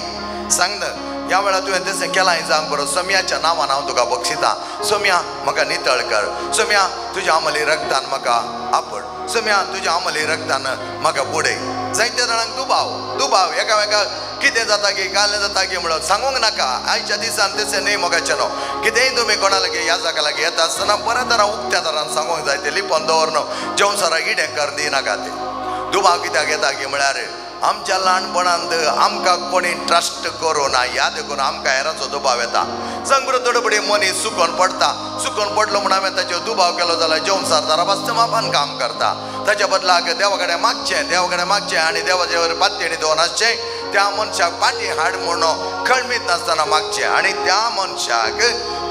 सांग न्हय ह्या वेळार तुवें तशें केलां जावंक बरो, सोम्याच्या नांवान हांव तुका बक्षिता, सोम्या म्हाका नितळ कर, सोम्या तुज्या आमली रक्तान म्हाका आपड, सोम्या तुज्या आमली रक्तान म्हाका बुडय. जायत्या जाणांक दुबाव, दुबाव एकामेकाक कितें जाता की कालें जाता की म्हणून सांगूंक नाका. आयच्या दिसान तशें न्ही मोगाचें न्हू, कितेंय तुमी कोणा लागीं ह्या जागा लागीं येता आसतना बऱ्या तरा उक्त्या तरान सांगूंक जाय, तें लिपोवन दवरन जेवण इडें कर दिनाका. तें दुबाव कित्याक येता की म्हळ्यार आमच्या ल्हानपणांत आमकां कोणी ट्रस्ट करूं ना, ह्या देखून आमकां हेरांचो दुबाव येता. सांग बरो थोडे फुडें मनीस चुकोन पडटा, चुकोन पडलो म्हूण हांवें ताचेर दुबाव केलो जाल्यार जेवण सारदारा मापान काम करता. ताच्या बदलाक देवा कडेन मागचें, देवा कडेन मागचें आनी देवाचेर पातयेणी दवरून आसचें, त्या मनशाक पाटी हाड म्हणून खळमीत नासतना मागचें. आनी त्या मनशाक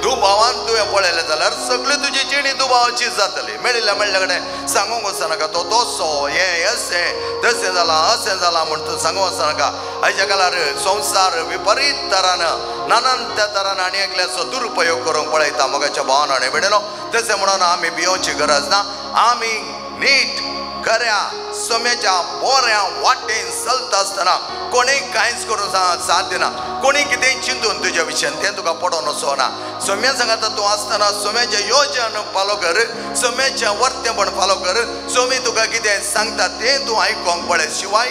दुबावान तुवें पळयलें जाल्यार सगळी तुजी जिणी दुबावाची जातली. मेळिल्ल्या मेळिल्ल्या कडेन सांगूंक वचनाका तो तसो हें अशें तशें जालां अशें जालां म्हूण तूं सांगूंक वचनाका. आयच्या काळार संवसार विपरीत तरान नानान त्या तरान आनी एकल्याचो दुरुपयोग करूंक पळयता. मोगाच्या भावान आनी भयणीनो, तशें म्हणून आमी भियोवची गरज ना. आमी नीट खऱ्या सम्याच्या बऱ्या वाटेन चलता आसतना कोणी कांयच करूंक साथ दिना, कोणी कितेंय चिंतून तुज्या विशयान तें तुका पडोवन वचना. सम्या सांगता तूं आसतना सम्याचें योजन फालो कर, सम्याचें वर्तेपण फालो कर, सोमी तुका कितें सांगता तें तूं आयकोंक पळय. शिवाय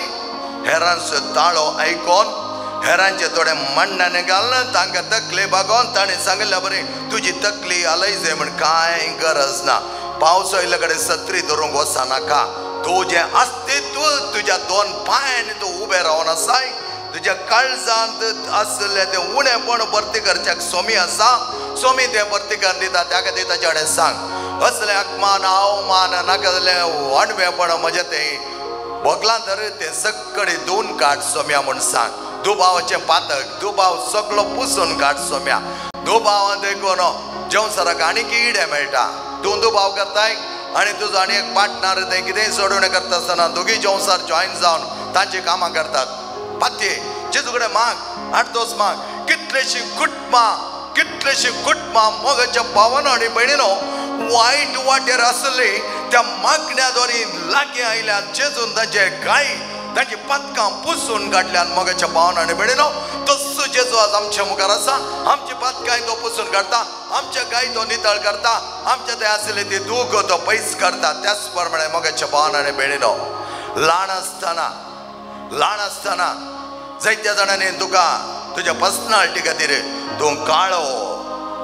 हेरांचो ताळो आयकोन हेरांचे थोडे म्हणण्याने घालून तांकां तकली बागोवन ताणें सांगिल्ल्या बरी तुजी तकली आलयजे म्हण कांय गरज ना. पावस आयिल्ले कडेन सत्री धरूंक वचनाका. तुजें अस्तित्व तुज्या दोन पांयांनी तूं उबें रावन आसाय, तुज्या काळजांत आसलें तें उणेपण भरती करच्याक सोमी आसा, सोमी तें भरती कर दिता. त्या खातीर ताच्या कडेन सांग असलें अपमान अवमान नाका जालें वाणवेपण म्हजें तें भोगलां तर तें सगळे धुवन काड सोम्या म्हूण सांग. दुबावाचें पातक दुबाव सगळो पुसून काड सोम्या. दुबावान देखून जेवण आनी किडे मेळटा. तूं दुबाव करताय आनी तुजो आनी एक पार्टनर तें कितेंय सोडोवणें करता आसतना दोगीय जेवसार जॉयन जावन तांची कामां करतात. पातये जेजू कडेन माग, आठ दोस माग. कितलेशीं कुटुंबां, कितलेशीं कुटुंबां मोगाच्या भावानो आनी भयणीनो वायट वाटेर आसली त्या मागण्या द्वारे लागीं आयल्यान जेजून तांचे गाय तांची पातकां पुसून काडल्यान. मोगाच्या भावानो आनी भयणीनो, तस्सो जेजू आज आमच्या मुखार आसा. आमची पातकां तो पुसून काडटा, आमच्या गाय तो नितळ करता, आमच्या थंय आसले ती दूख तो पयस करता. त्याच प्रमाणे मोगाच्या भावानो आनी भयणीनो, ल्हान आसतना ल्हान आसतना जायत्या जाणांनी तुका तुज्या पर्सनालिटी खातीर तूं काळो,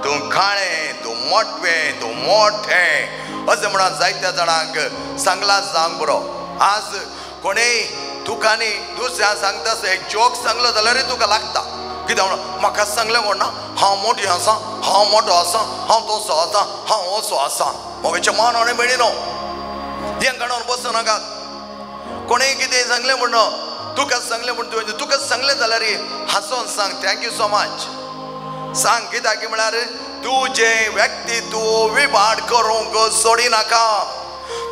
तूं काळें, तूं मोटवें, तूं मोठें अशें म्हणून जायत्या जाणांक सांगलां जावंक बरो. आज कोणेय तुका न्ही दुसऱ्या सांगता एक जोक सांगलो जाल्यार तुका लागता. कितें म्हणून म्हाका सांगलें कोण ना, हांव मोटी आसा, हांव मोटो आसा, हांव तसो आसा, हांव असो आसा. म्हजें मान आनी मेळी न्हू हें काडून बसूं नाका. कोणें कितें सांगलें म्हण तुका सांगलें म्हण तुवें तुका सांगलें जाल्यार हांसोन सांग thank you so much सांग. कित्याक म्हळ्यार तुजें व्यक्तित्व विभाट करूंक सोडिनाका.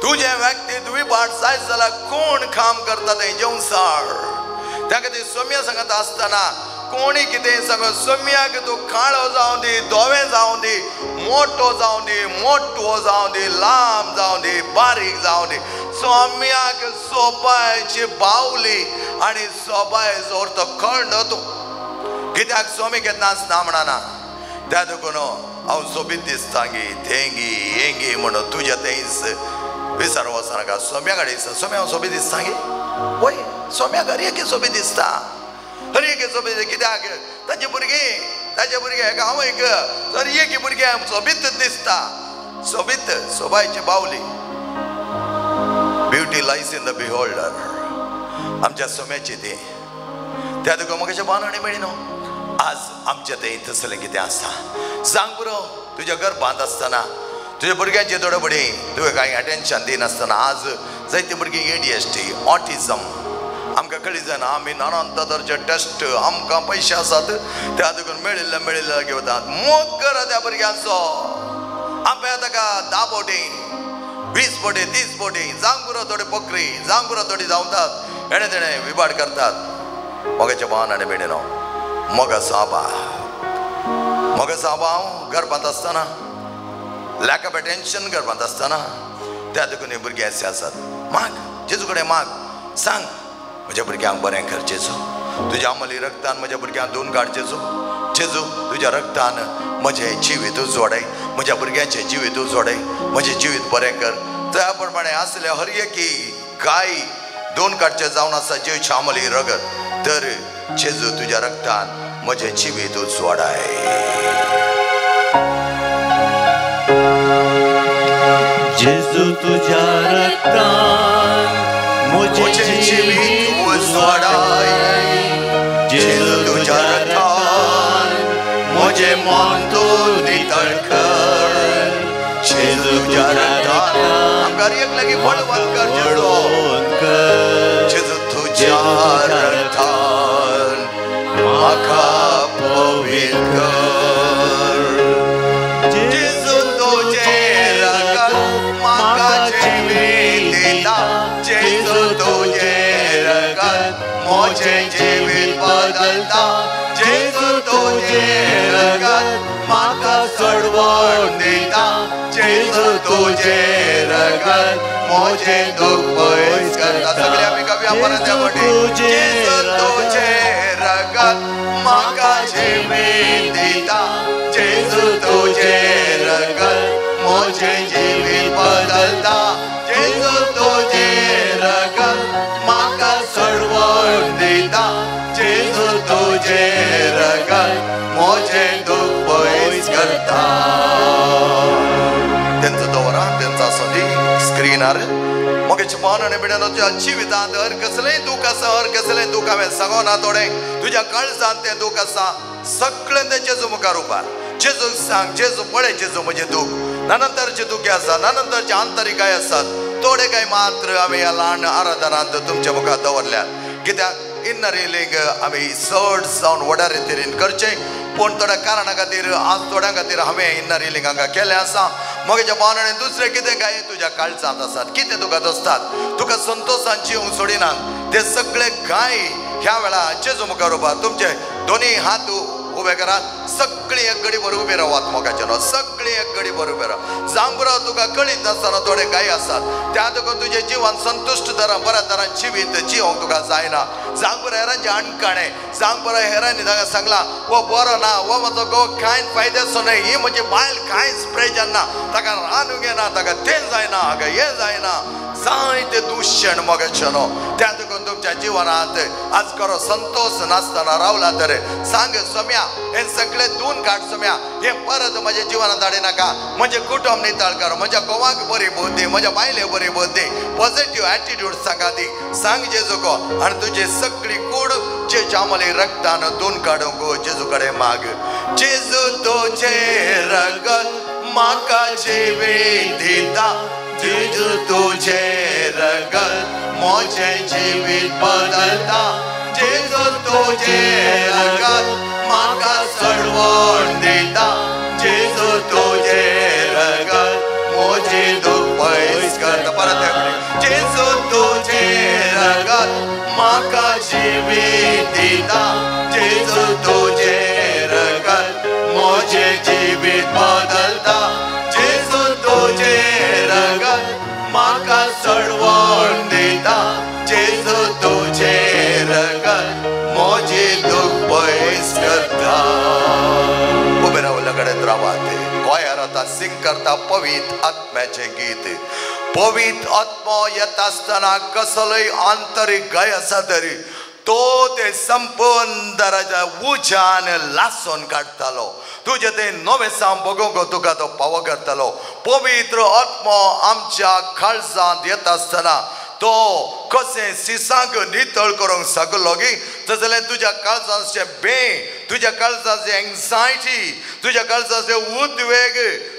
तुजें व्यक्तित्व विभाट जायत जाल्यार कोण काम करता तें जेवसाळ. त्या खातीर सोम्या सांगता आसतना कोणी कितें सांग सोम्याक तूं काळो जावं दी, धवें जावं दी, मोटो जावं दी, मोटो जावं दी, लांब जावं दी, बारीक जावं दी, सोम्याक सोबायची बावली आनी सोबायचो अर्थ कळना तूं. कित्याक सोमी केन्नाच ना म्हणना. त्या देखून हांव सोबीत दिसता गी थेंगी हेंगी म्हणून तुज्या थंयच विसर वचनाका. सोम्या कडेन दिसता सोम्या हांव सोबीत दिसता गी, वय सोम्याक हर एके सोबीत दिसता, हर एके सोबीत. कित्याक ताचे भुरगीं, ताचे भुरगे हेका हांव एक हर एके भुरगें सोबीत दिसता. सोबीत सोबायची बावली. Beauty lies in the beholder. आमच्या सोम्याची ती. त्या देखून म्हाका बान आनी मेळी न्हू. आज आमच्या थंय तसलें कितें आसा सांग पुरो. तुज्या गर्भांत आसतना तुज्या भुरग्यांचे थोडे भुरगीं तुवें कांय अटेन्शन दिनासतना आज जायते भुरगीं ADHD, autism आमकां कळी जायना. आमी नानान तरेचे टेस्ट आमकां पयशे आसात त्या देखून मेळिल्ले मेळिल्ले घेवतात. मोग करा त्या भुरग्यांचो. आमी ताका 10 बोटी, 20 बोटी, 30 बोटी जावंक पुरो. थोडी बकरी जावंक पुरो, थोडी धांवतात, हेणें तेणें विभाट करतात. मोगाचें भावन आनी भयणीनो, मोगा साबा, मोगा साबा हांव गर्भांत आसतना लॅक ऑफ अटेन्शन गर्भांत आसतना त्या देखून ही भुरगीं अशें आसात. माग जेजू कडेन माग, सांग म्हज्या भुरग्यांक बरें कर जेजू, तुज्या अमली रक्तान म्हज्या भुरग्यांक धुवन काड जेजू, जेजू तुज्या रक्तान म्हजें जिवीत उजवाडय, म्हज्या भुरग्यांचें जिवीत उजवाडय, म्हजें जिवीत बरें कर. त्या प्रमाणे आसले हर एकी गाय धुवन काडचें जावन आसा जेजूचें अमली रगत, तर जेजू तुज्या रक्तान म्हजें जिवीत उजवाडाय. जेजू तुझ्या रक्तान म्हजें जिवीत उजवाडाय, जेजू तुझ्या रक्तान म्हजें मन तूं नितळ कर, जेजू तुझ्या रक्तान आमकां एक लागीं बळवंत कर जेजू, जेजू तुझ्या रक्तान म्हाका पवित्र कर, जेजू तुझें रगत म्हाका जिवीत दिता, जेजू तुझें रगत म्हजें जिवीत बदलता, जेजू तुझें रगत म्हाका सोडवण दिता, जेजू तुझें रगत म्हजें दुख पयस करता. सगळे आमी गावया परत त्या फावटी. जेजू तुझें रगत म्हाका जिवीत दिता, जेजू तुझें रगत म्हजें जिवीत बदलता, जेजू तुझें रगत म्हाका सोडवण दिता, जेजू तुझें रगत म्हजें दुख पयस करता. तेंचो दवरा, तेंचो आसूं दी स्क्रिनार. म्हगेचें मन आनी भिडन तुज्या जिवितांत हर कसलेंय दूख आसा, हर कसलेंय दूख हांवें सांगना थोडें तुज्या काळजांत तें दूख आसा, सगळें तें जेजू मुखार उबार. जेजूक सांग, जेजू पळय जेजू म्हजें दूख, नानंतरचे दुखे आसा, नानंतरचे आंतरीक काय आसात, थोडे काय मात्र आमी ह्या ल्हान आराधनांत तुमच्या मुखार दवरल्यात. कित्याक इन्नर हिलींग आमी चड जावन व्हडा रितीन करचें, पूण थोड्या कारणा खातीर आज थोड्या खातीर हांवें इन्नर हिलींग हांगा केलें आसा. म्हगेच्या भावान आनी दुसरें कितें काय तुज्या काळजांत आसात, कितें तुका दसतात, तुका संतोशान जिवंक सोडिनात, ते सगळे काय ह्या वेळार जेजू मुखार उबार. तुमचे दोनी हात उबे करात, सगळी एक घडी भर उबे रावात. मोगाचे सगळी एक घडी भर उबे राव. जांबुरा तुका कळीत नासतना थोडे गाय आसात, त्या तुका तुजें जिवन संतुश्ट तरान बऱ्या तरान जिवीत जिवंक तुका जायना. सांग बरो हेरांचे अणकाणे, सांग बरो हेरांनी ताका सांगला वो बरो ना, वो म्हजो घोव कांय फायद्याचो न्हय, ही म्हजी बायल कांयच प्रेजन ना, ताका रांदूंक येना, ताका तें जायना, हाका हें जायना, जायते दुशण मोगाचें न्हू. त्या देखून तुमच्या जिवनांत आज खरो संतोश नासतना रावला तर सांग सोम्या हें सगळें धुवन काड सोम्या, हें परत म्हज्या जिवनांत हाडिनाका, म्हजें कुटुंब नितळ कर, म्हज्या घोवाक बरी बुद्धी, म्हज्या बायले बरी बुद्धी, पॉझिटिव्ह एटिट्यूड सांगा दी, सांग जेजूको आनी तुजी सगळी कूड जेच्या आमले रक्तान धुवन काडूंक जेजू कडेन माग. जेजू तुजें रगत म्हाका जिवीत दिता, जेजू तुजें रगत म्हजें जिवीत बदलता, जेजू तुजें रगत म्हाका सडवण दिता, जेजू तुजें रगत म्हजें दूख पयस करता. परत जेजू तुजें रगत म्हाका जिवीत दिता, जेजू तुजें रगत म्हजें जिवीत बदलता, जेजू तुजें रगत म्हाका सडवण दिता, जेजू तुजें रगत म्हजें दूख पयस करता. उबे रावल्या कडेन रावात, गोंयार आतां सिंग करता पवित्र आत्म्याचें गीत. पवित्र आत्मो येता आसतना कसलोय आंतरीक गाय आसा तरी तो ते संपूर्ण दराच्या उज्यान लासून काडटालो. तुजें तें नवें साम बगोवंक तुका तो पावो करतालो. पवित्र आत्मो आमच्या काळजांत येता आसतना तो कशें सिसांक नितळ करूंक सगलो गी, तसलें तुज्या काळजांचें बें, तुज्या काळजाचें एन्जायटी, तुज्या काळजाचें उद्वेग,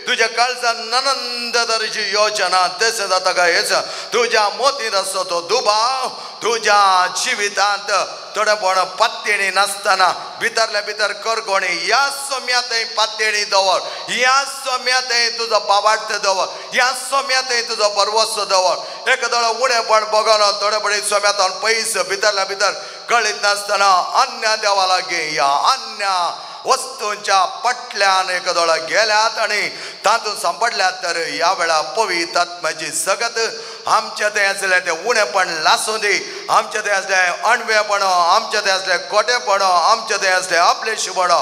तुज्या काळजान ननंद तरेची योजना तशें जाता काय हेच तुज्या मोतींत आसतो तो दुबाव, तुज्या जिवितांत थोडेपण पात्येणी नासतना भितरल्या भितर करगोणी, ह्या सोम्या थंय पात्येणी दवर, ह्या सोम्या थंय तुजो बावार्थ दवर, ह्या सोम्या थंय तुजो बरवसो दवर. एकादो उणेपण बगोन थोडेपणी सोम्यातून पयस भितरल्या भितर कळीत नासतना अन्य देवा लागीं ह्या अन्य वस्तूंच्या पटल्यान एकादोळा गेल्यात आनी तातूंत सांपडल्यात तर ह्या वेळा पवित्र आत्म्याची सगत आमच्या थंय आसलें तें उणेपण लासूं दी, आमच्या थंय आसलें अणवेपण, आमच्या थंय आसलें खोटेपण, आमच्या थंय आसलें आपलेशीपण,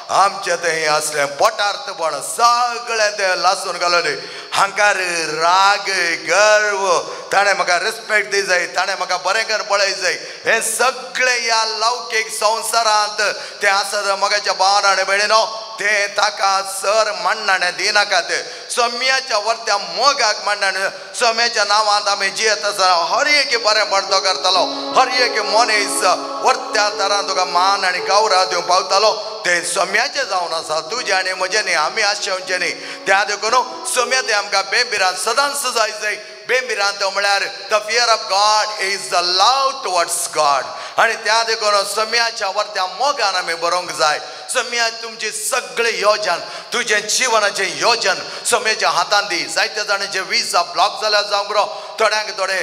आमच्या थंय आसलें पोटार्थपण, सगळें तें लासून घालूं दी. हांकार राग, गर्व, ताणें म्हाका रिस्पेक्ट दी जाय, ताणें म्हाका बरें कर पळय जाय, हें सगळें ह्या लौकीक संवसारांत तें आसा. मगाच्या भावान आनी भयणीनो तें ताका सर मांडणाणें दिनाकात. सोम्याच्या वरत्या मोगाक मांडणाणें, सोम्याच्या नांवांत आमी जियेत आसतना हर एक बरें पडतो करतालो, हर एक मनीस वरत्या तरान तुका मान आनी गौरव दिवंक पावतालो. तें सोम्याचें जावन आसा, तुजें आनी म्हजें न्ही, आमी आशेवचें न्ही. त्या देखून सोम्या तें आमकां बेंबिरांत सदांच जाय जाय. बेंबिरांत म्हळ्यार the fear of God is the love towards God. आनी त्या देखून सोम्याच्या वरत्या मोगान आमी बरोवंक जाय. सोम्या तुमची सगळी योजन, तुजें जिवनाचें योजन सोम्याच्या हातान दी. जायते जाणांचे विजा ब्लॉक जाल्या जावंक बरो, थोड्यांक थोडे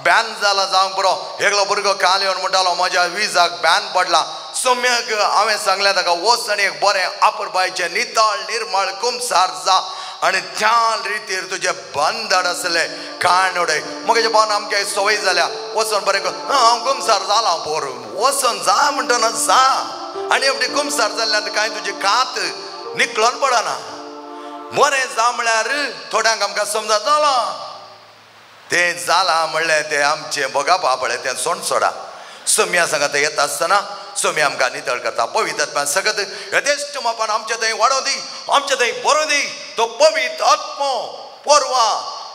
बॅन जाला जावंक बरो. एकलो भुरगो काल येवन म्हणटालो म्हज्या विजाक बॅन पडला. सोम्याक हांवें सांगलें ताका वच आनी एक बरें आपुरबायचें नितळ निर्मळ कुमसार जा आनी त्या रितीर तुजें बंधन आसलें काण उडय. म्हजे भावान आमकां संवय जाल्या वचोन बरें हांव कुमसार जालां पोर, वचोन जा म्हणटना जा. आनी एवढी कुमसार जाल्ल्यान कांय तुजी कात निकळोन पडना. बरें जा म्हळ्यार थोड्यांक आमकां समजा जालां तें जालां म्हणलें तें आमचें बगापा पळय तें सोंड सोडा. सोम्या सांगात येता आसतना सोम्या आमकां नितळ करता. पवित्र आत्मा सगत यथेश्ट मापान आमच्या थंय वाडोवं दी, आमच्या थंय बरोवं दी. तो पवित्र आत्मो पोरवा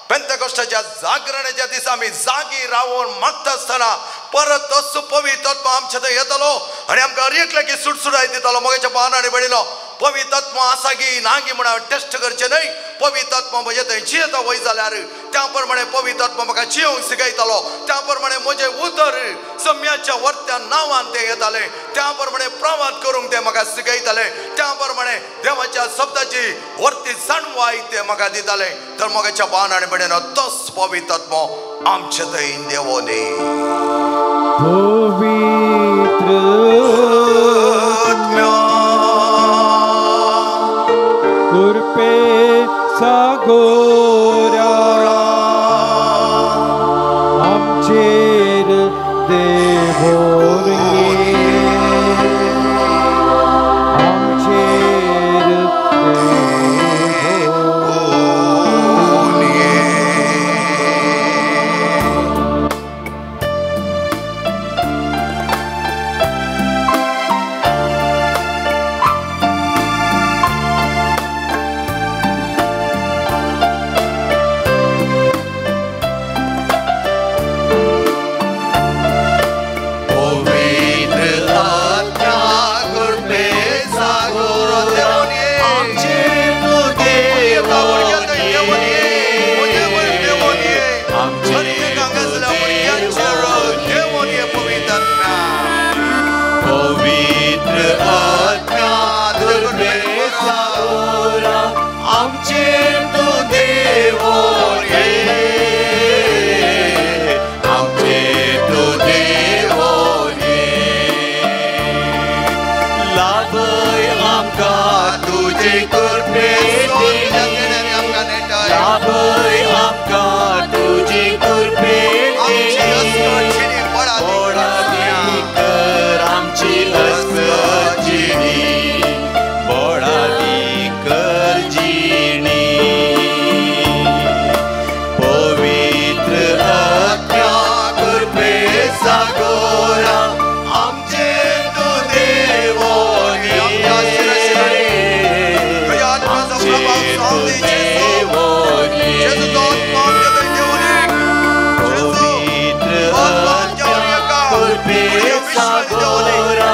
पेंतेकोस्टाच्या जागरणाच्या दिसा आमी जागी रावून मागता आसतना परत तोच पवित्र आत्मा आमच्या थंय येतलो आनी आमकां हर एकल्याक सुटसुटाय दितलो. मगेच्या भावान आनी भयणीनो पवित्र आत्मा आसा गी ना गी म्हण हांवें टेस्ट करचें न्हय. पवित्र आत्मा म्हजे थंय जियेता वय जाल्यार त्या प्रमाणे पवित्र आत्मा म्हाका जियोंक शिकयतलो, त्या प्रमाणे म्हजें उतर सम्याच्या वरत्या नांवान तें येतालें, त्या प्रमाणे प्रवाद करूंक तें म्हाका शिकयतालें, त्या प्रमाणे देवाच्या शब्दाची वरती जाणवाय तें म्हाका दितालें. तर म्हज्या भावान आनी भयणीनो तोच पवित्र आत्मो आमचे थंय देवो न्ही. पवित्र आत्म्या कृपे सागोरा आमचेर देवो सागोरा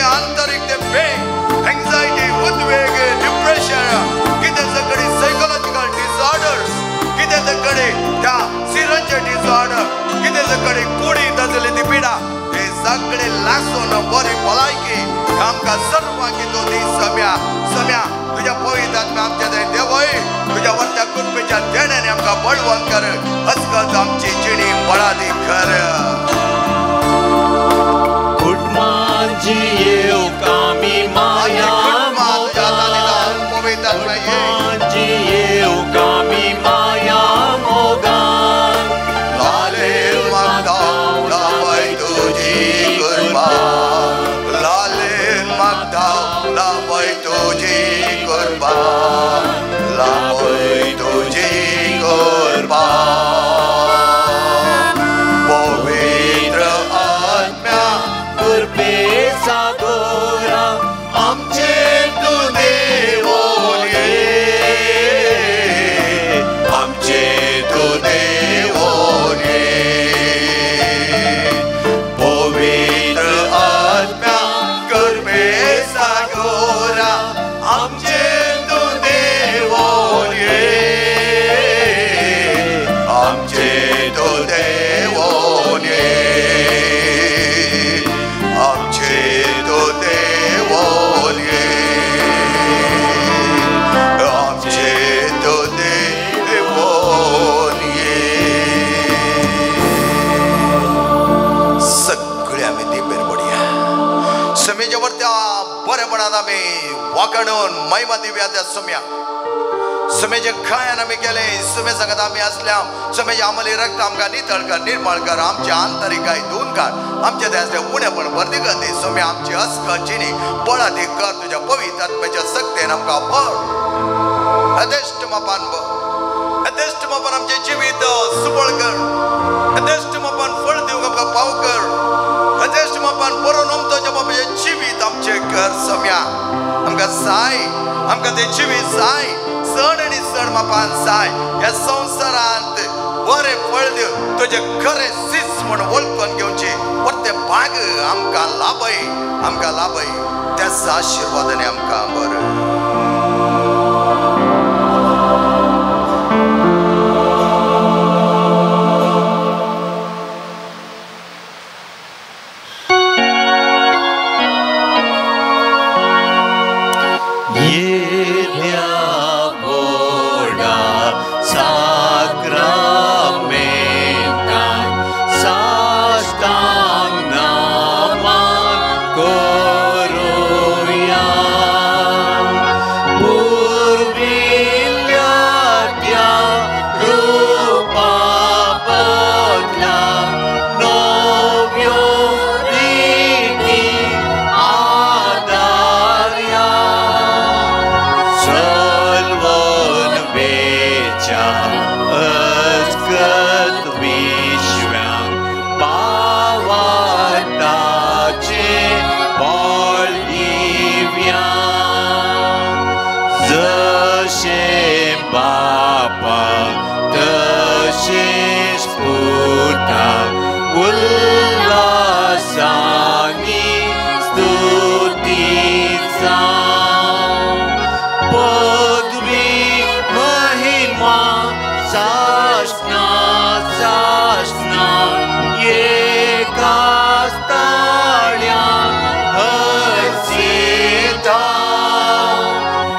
आंतरीक ते पेन, एंग्जायटी, उद्वेग, डिप्रेशन, कितें सगळे सायकोलॉजिकल डिसऑर्डर्स, कितें सगळे त्या सिरंचे डिसऑर्डर, कितें सगळे कुडींत आसली ती पिडा, ते सगळे लासून बरी भलायकी आमकां सर्वांक तूं दी सम्या. सम्या तुज्या पवित्र आत्म्या आमच्या थंय देवय, तुज्या वरच्या कृपेच्या देण्याने आमकां बळवंत कर, अस्कत आमची जिणी बळादी कर. जियेवंक आमी माया मोगान, जियेवंक आमी माया मोगान, लालेन मागता लाभय तुजी कृपा, लालेन मागता लाभय तुजी कृपा, लाभय तुजी कृपा. पवित्र आत्म्या कृपे सागोरा आमचे तूं देवोन ये, आमचे तूं देवोन ये. पवित्र आत्म्या कृपे सागोरा आमचे तूं देवोन ये, आमचे तूं देवोन ये, आमचे तूं देवोन ये, आमचे तूं देवोन ये. सगळे आमी दिपेर पडया. समेच्या वरत्या बरेपणान आमी वाकाणून महिमा दिवया त्या सम्या. समेचे खायान आमी केले, समे सांगत आमी आसल्या, समेचे आमली रक्त आमकां नितळ कर, निर्मळ कर, आमच्या आंतरीक काय धुवन काड, आमच्या ते आसले उणेपण भरती कर दी सम्या. आमची अस्क जिणी बळादी कर, तुज्या पवित्र आत्म्याच्या सक्तेन आमकां भर, अदेश्ट मापान भर, अदेश्ट मापान आमचें जिवीत सुबळ कर, अदेश्ट मापान फळ दिवंक आमकां पाव कर, अदेश्ट मापान बरो नमतोच्या बाबाचें जिवीत आमचें कर सम्या. आमकां साय, आमकां तें जिवीत साय, सण आनी सण मापान साय, ह्या संवसारांत बरें फळ दिव, तुजें खरें सीस म्हूण वळखून घेवचें परतें भाग आमकां लाभय, आमकां लाभय. त्याच आशिर्वादाने आमकां बरें. येद्या व्हडा साक्रामेंताक साश्टांग नमन करुया, पुर्विल्ल्या त्या रुपा बदला नव्यो रिती आदारया, सलवन वेच्या अस्कत विश्वांक पावताचे बळ दिव्या, जशें बापाक तशेंच पुताक उल्हासांनी स्तुती जावं, पदवी महिमा सासना सासना एकाच ताळ्यान हर्षिता,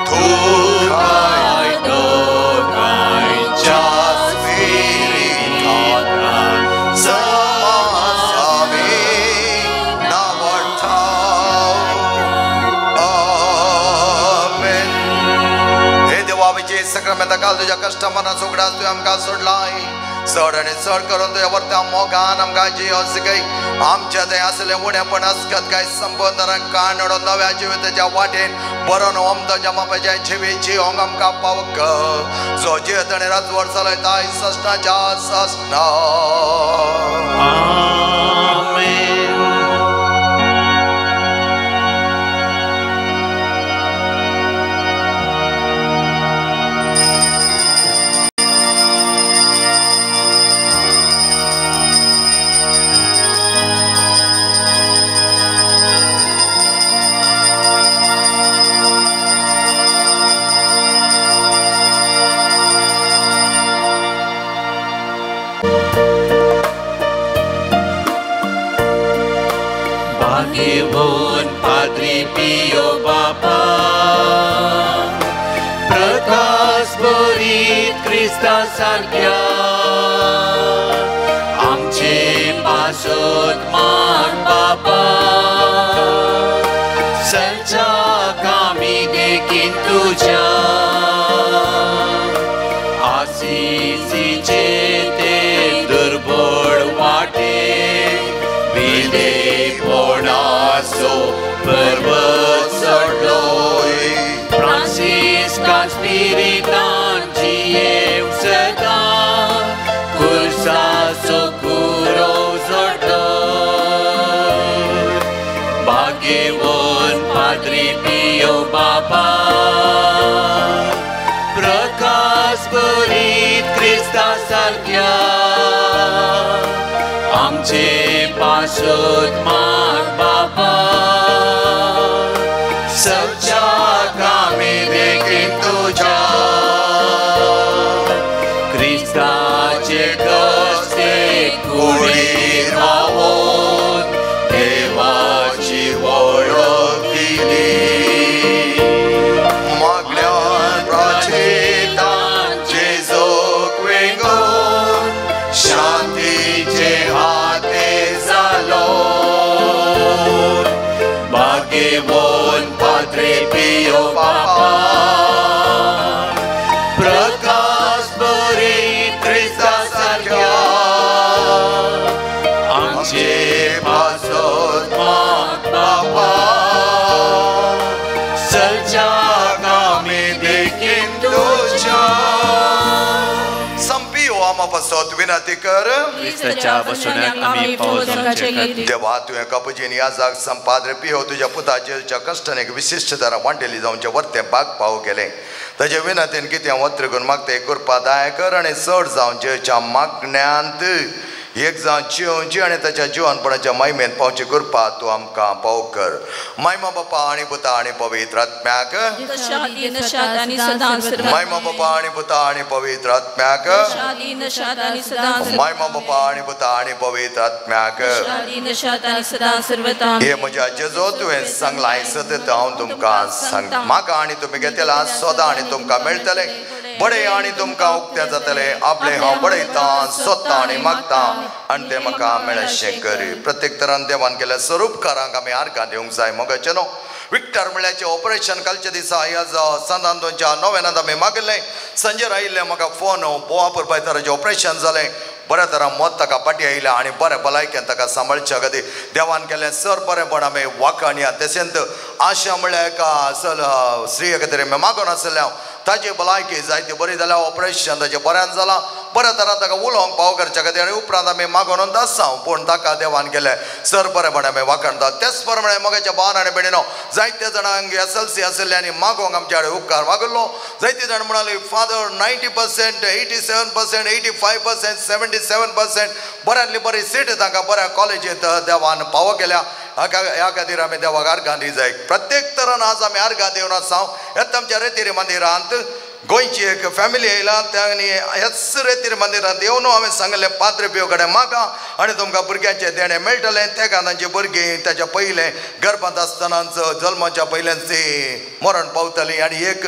तुकाय दोगांयच्या स्पिरिटान समासामी नावडता. आमेन. हे देवा, आमचे सक्रामेंता काल तुज्या कश्टा मनाचो उगडास तुवें आमकां सोडलाय, चड आनी चड करून तुज्या वरत्या मोगान आमकां जियोन शिकय. आमच्या थंय आसलें उणेपण अस्कत काय संबंदारांक काण उडोवन नव्या जिविताच्या वाटेन बरोवन ओमताच्या मापाच्या जिवीत जियोंक आमकां पावक, जो जियत आनी राजवट चलयता ससनाच्या ससना. आमेन. भाग्यवान पाद्री पियो बापा प्रकाश भरीत क्रिस्ता सारक्या आमचे पासत माग बापा सलच्याक आमी देखीन तुज्या आसिसीचे ते दुर्बळ वाटे विलेपणाचो पर्वत चडलोय फ्रांसिस्कान स्पिरितान जियेवंक सदां कुर्साचो कुरोव जोडलो भाग्यवान पाद्री पियो बापा प्रकाश भरीत क्रिस्ता सारक्या आमचे पासत माग बापा सच्च्याक आमी देखीन तुज्या क्रिस्ताचे कश्टे कुडीर रावोन देवाची वळख दिली मागल्यान प्राचेतान जेजूक वेंगोवन शांतीचे हाते जालो भाग्यवान पाद्रे पियो बापा प्रकाश भरीत क्रिस्ता सारक्या आमचे पासत माग बापा सलच्याक आमी देखीन तुज्या संपियो आमा पासत विनंती कर क्रिस्ताच्या बसवण्याक आमी पावो जावचे खातीर देवा तुवें कपुजीन याजाक संपाद्रे पियो तुज्या पुता जेजूच्या कश्टान एक विशिश्ट तरा वांटेली जावचे वर्तें बाग पाव केलें ताजे विनंतीन कितें वत्र करून मागता एक कृपा दाय कर आनी चड जावन जेजूच्या मागण्यांत एक जावन जियोवची आनी ताच्या जिवनपणाच्या महिमेन पावची कृपा तूं आमकां पाव कर. मायमा बापा आनी पुता आनी पवित्र आत्म्याक मायमा बापा आनी पुता आनी पवित्र आत्म्याक मायमा बापा आनी पुता आनी पवित्र आत्म्याक. हे म्हज्या जेजो तुवें सांगलां सतत हांव तुमकां सांग म्हाका आनी तुमी घेतला सोदा आनी तुमकां मेळटलें बडे आनी तुमकां उक्तें जातलें आपलें हांव बडयतां सोदतां आनी मागतां आनी तें म्हाका मेळशें करी. प्रत्येक तरान देवान केल्या स्वरूपकारांक आमी आर्गां दिवंक जाय. मोगाचें न्हू विक्टर म्हळ्याचें ऑपरेशन कालच्या दिसा ह्या सांतांतोनच्या नोवेनांत आमी मागिल्लें. संजय आयिल्लें म्हाका फोन बोवा पुरपायताराचें ऑपरेशन जालें बऱ्या तरा मत ताका फाटी आयल्या आनी बरें भलायकेन ताका सांबाळच्या खातीर देवान केलें सर बरेंपण आमी वाखाणया. तशेंच आशा म्हळ्यार एका चल स्त्रिये खातीर आमी मागून आसलें हांव ताजी भलायकी जायती बरी जाल्या ऑपरेशन ताजें बऱ्यान जालां बऱ्या तरान ताका उलोवंक पाव करच्या खातीर आनी उपरांत आमी मागून आसा पूण ताका देवान केलें सर बरेंपण आमी वाखाणता. तेच प्रमाणे मोगाच्या भावान आनी भयणीनो जायते जाणांक SLC आशिल्ले आनी मागोंक आमच्या कडेन उपकार मागिल्लो. जायते जाण म्हणाले फादर 90%, 87%, 85%, 77% बऱ्यांतली बरी सीट तांकां बऱ्या कॉलेजींत देवान पावो केल्या. ह्या खातीर आमी देवाक आर्गां दी जाय. प्रत्येक तरान आज आमी आर्गां दिवन आसा. ह्याच आमच्या रेतीर मंदिरांत गोंयची एक फॅमिली आयला आनी ह्याच रेतीर मंदिरांत येवन हांवें सांगलें पाद्रे पियो कडेन मागा आनी तुमकां भुरग्यांचें देणें मेळटलें. तेका तांची भुरगीं ताच्या पयलें गर्भांत आसतनाच जल्माच्या पयल्यान ती मरण पावतली आनी एक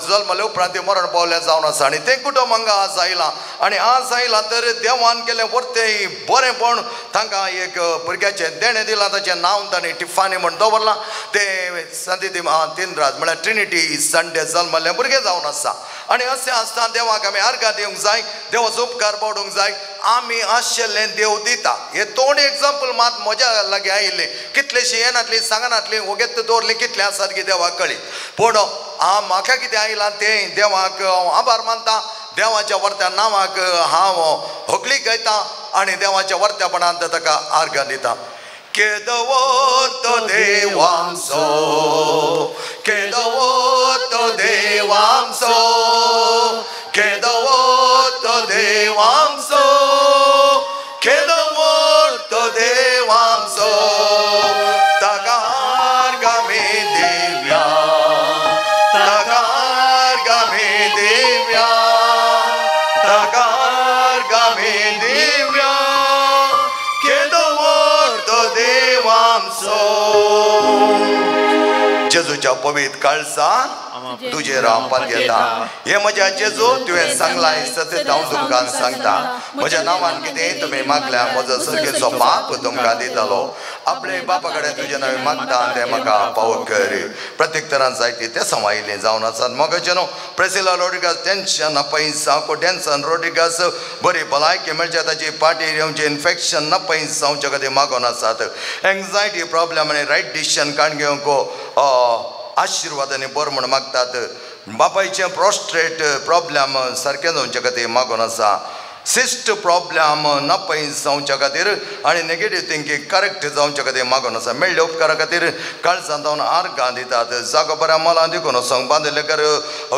जल्मले उपरांत ती मरण पावल्या जावन आसा आनी तें कुटुंब हांगा आज आयलां आनी आज आयलां तर देवान केलें परतें बरेंपण तांकां एक भुरग्याचें देणें दिलां. ताचें नांव तांणी टिफानी म्हण दवरलां. तें संती तिनराज म्हळ्यार ट्रिनिटी संडे जल्मल्लें भुरगें जावन आसा. आनी अशें आसतना देवाक आमी आर्गां दिवंक जाय, देवाचो उपकार पावडूंक जाय. आमी आशिल्लें देव दिता. हे दोन एग्जाम्पल मात म्हज्या लागीं आयिल्लें कितलेशीं येनातलीं सांगनातलीं वगेत दवरलीं कितलें आसात की देवाक कळी. पूण हांव म्हाका कितें आयलां तें देवाक हांव आभार मानता. देवाच्या वर्त्या नांवाक हांव होगळी गायता आनी देवाच्या वर्त्यापणांत ताका आर्गां दिता. केदवो तो देवांचो, केदवो तो देवांचो, केदवो तो देवांचो, केदवो तो देवांचो, ताका आर्गां आमी दिवया, ताका आर्गां आमी दिवया, ताका आर्गां आमी दिवया, केदवो तो देवांचो. आसो। जेजूच्या पवित्र काळजान तुजेर हांव पातयेता। हे म्हज्या जेजू तुवें सांगलां सत्य हांव तुमकां सांगता, म्हज्या नांवान कितें तुमी मागल्या म्हजो सर्गेचो बाप तुमकां दितलो। आपले बापा कडेन तुजें नांव मागता तें म्हाका पावत कर। प्रत्येक तरान जायती ते समायिल्लीं जावन आसात। मोगाचे न्हू प्रेसिला रोड्रिगास टेन्शन नपैस डेन्सन रोड्रिगास बरी भलायकी मेळच्या ताची पाटी येवचें इन्फेक्शन नपैस जावचे खातीर मागून आसात। एंग्जायटी प्रॉब्लेम आनी रायट डिसिजन काडून घेवंक आशिर्वाद आनी बरो म्हूण मागतात। बापायचें प्रोस्ट्रेट प्रॉब्लेम सारकें जावचे खातीर मागून आसा। सिस्ट प्रॉब्लेम नपैस जावच्या खातीर आनी नेगेटीव थिंकींग करेक्ट जावच्या खातीर मागून आसा। मेळ्ळे उपकारा खातीर काळजांत जावन आर्गां दितात। जागो बऱ्या मोलां विकून वचोंक बांदिल्ले घर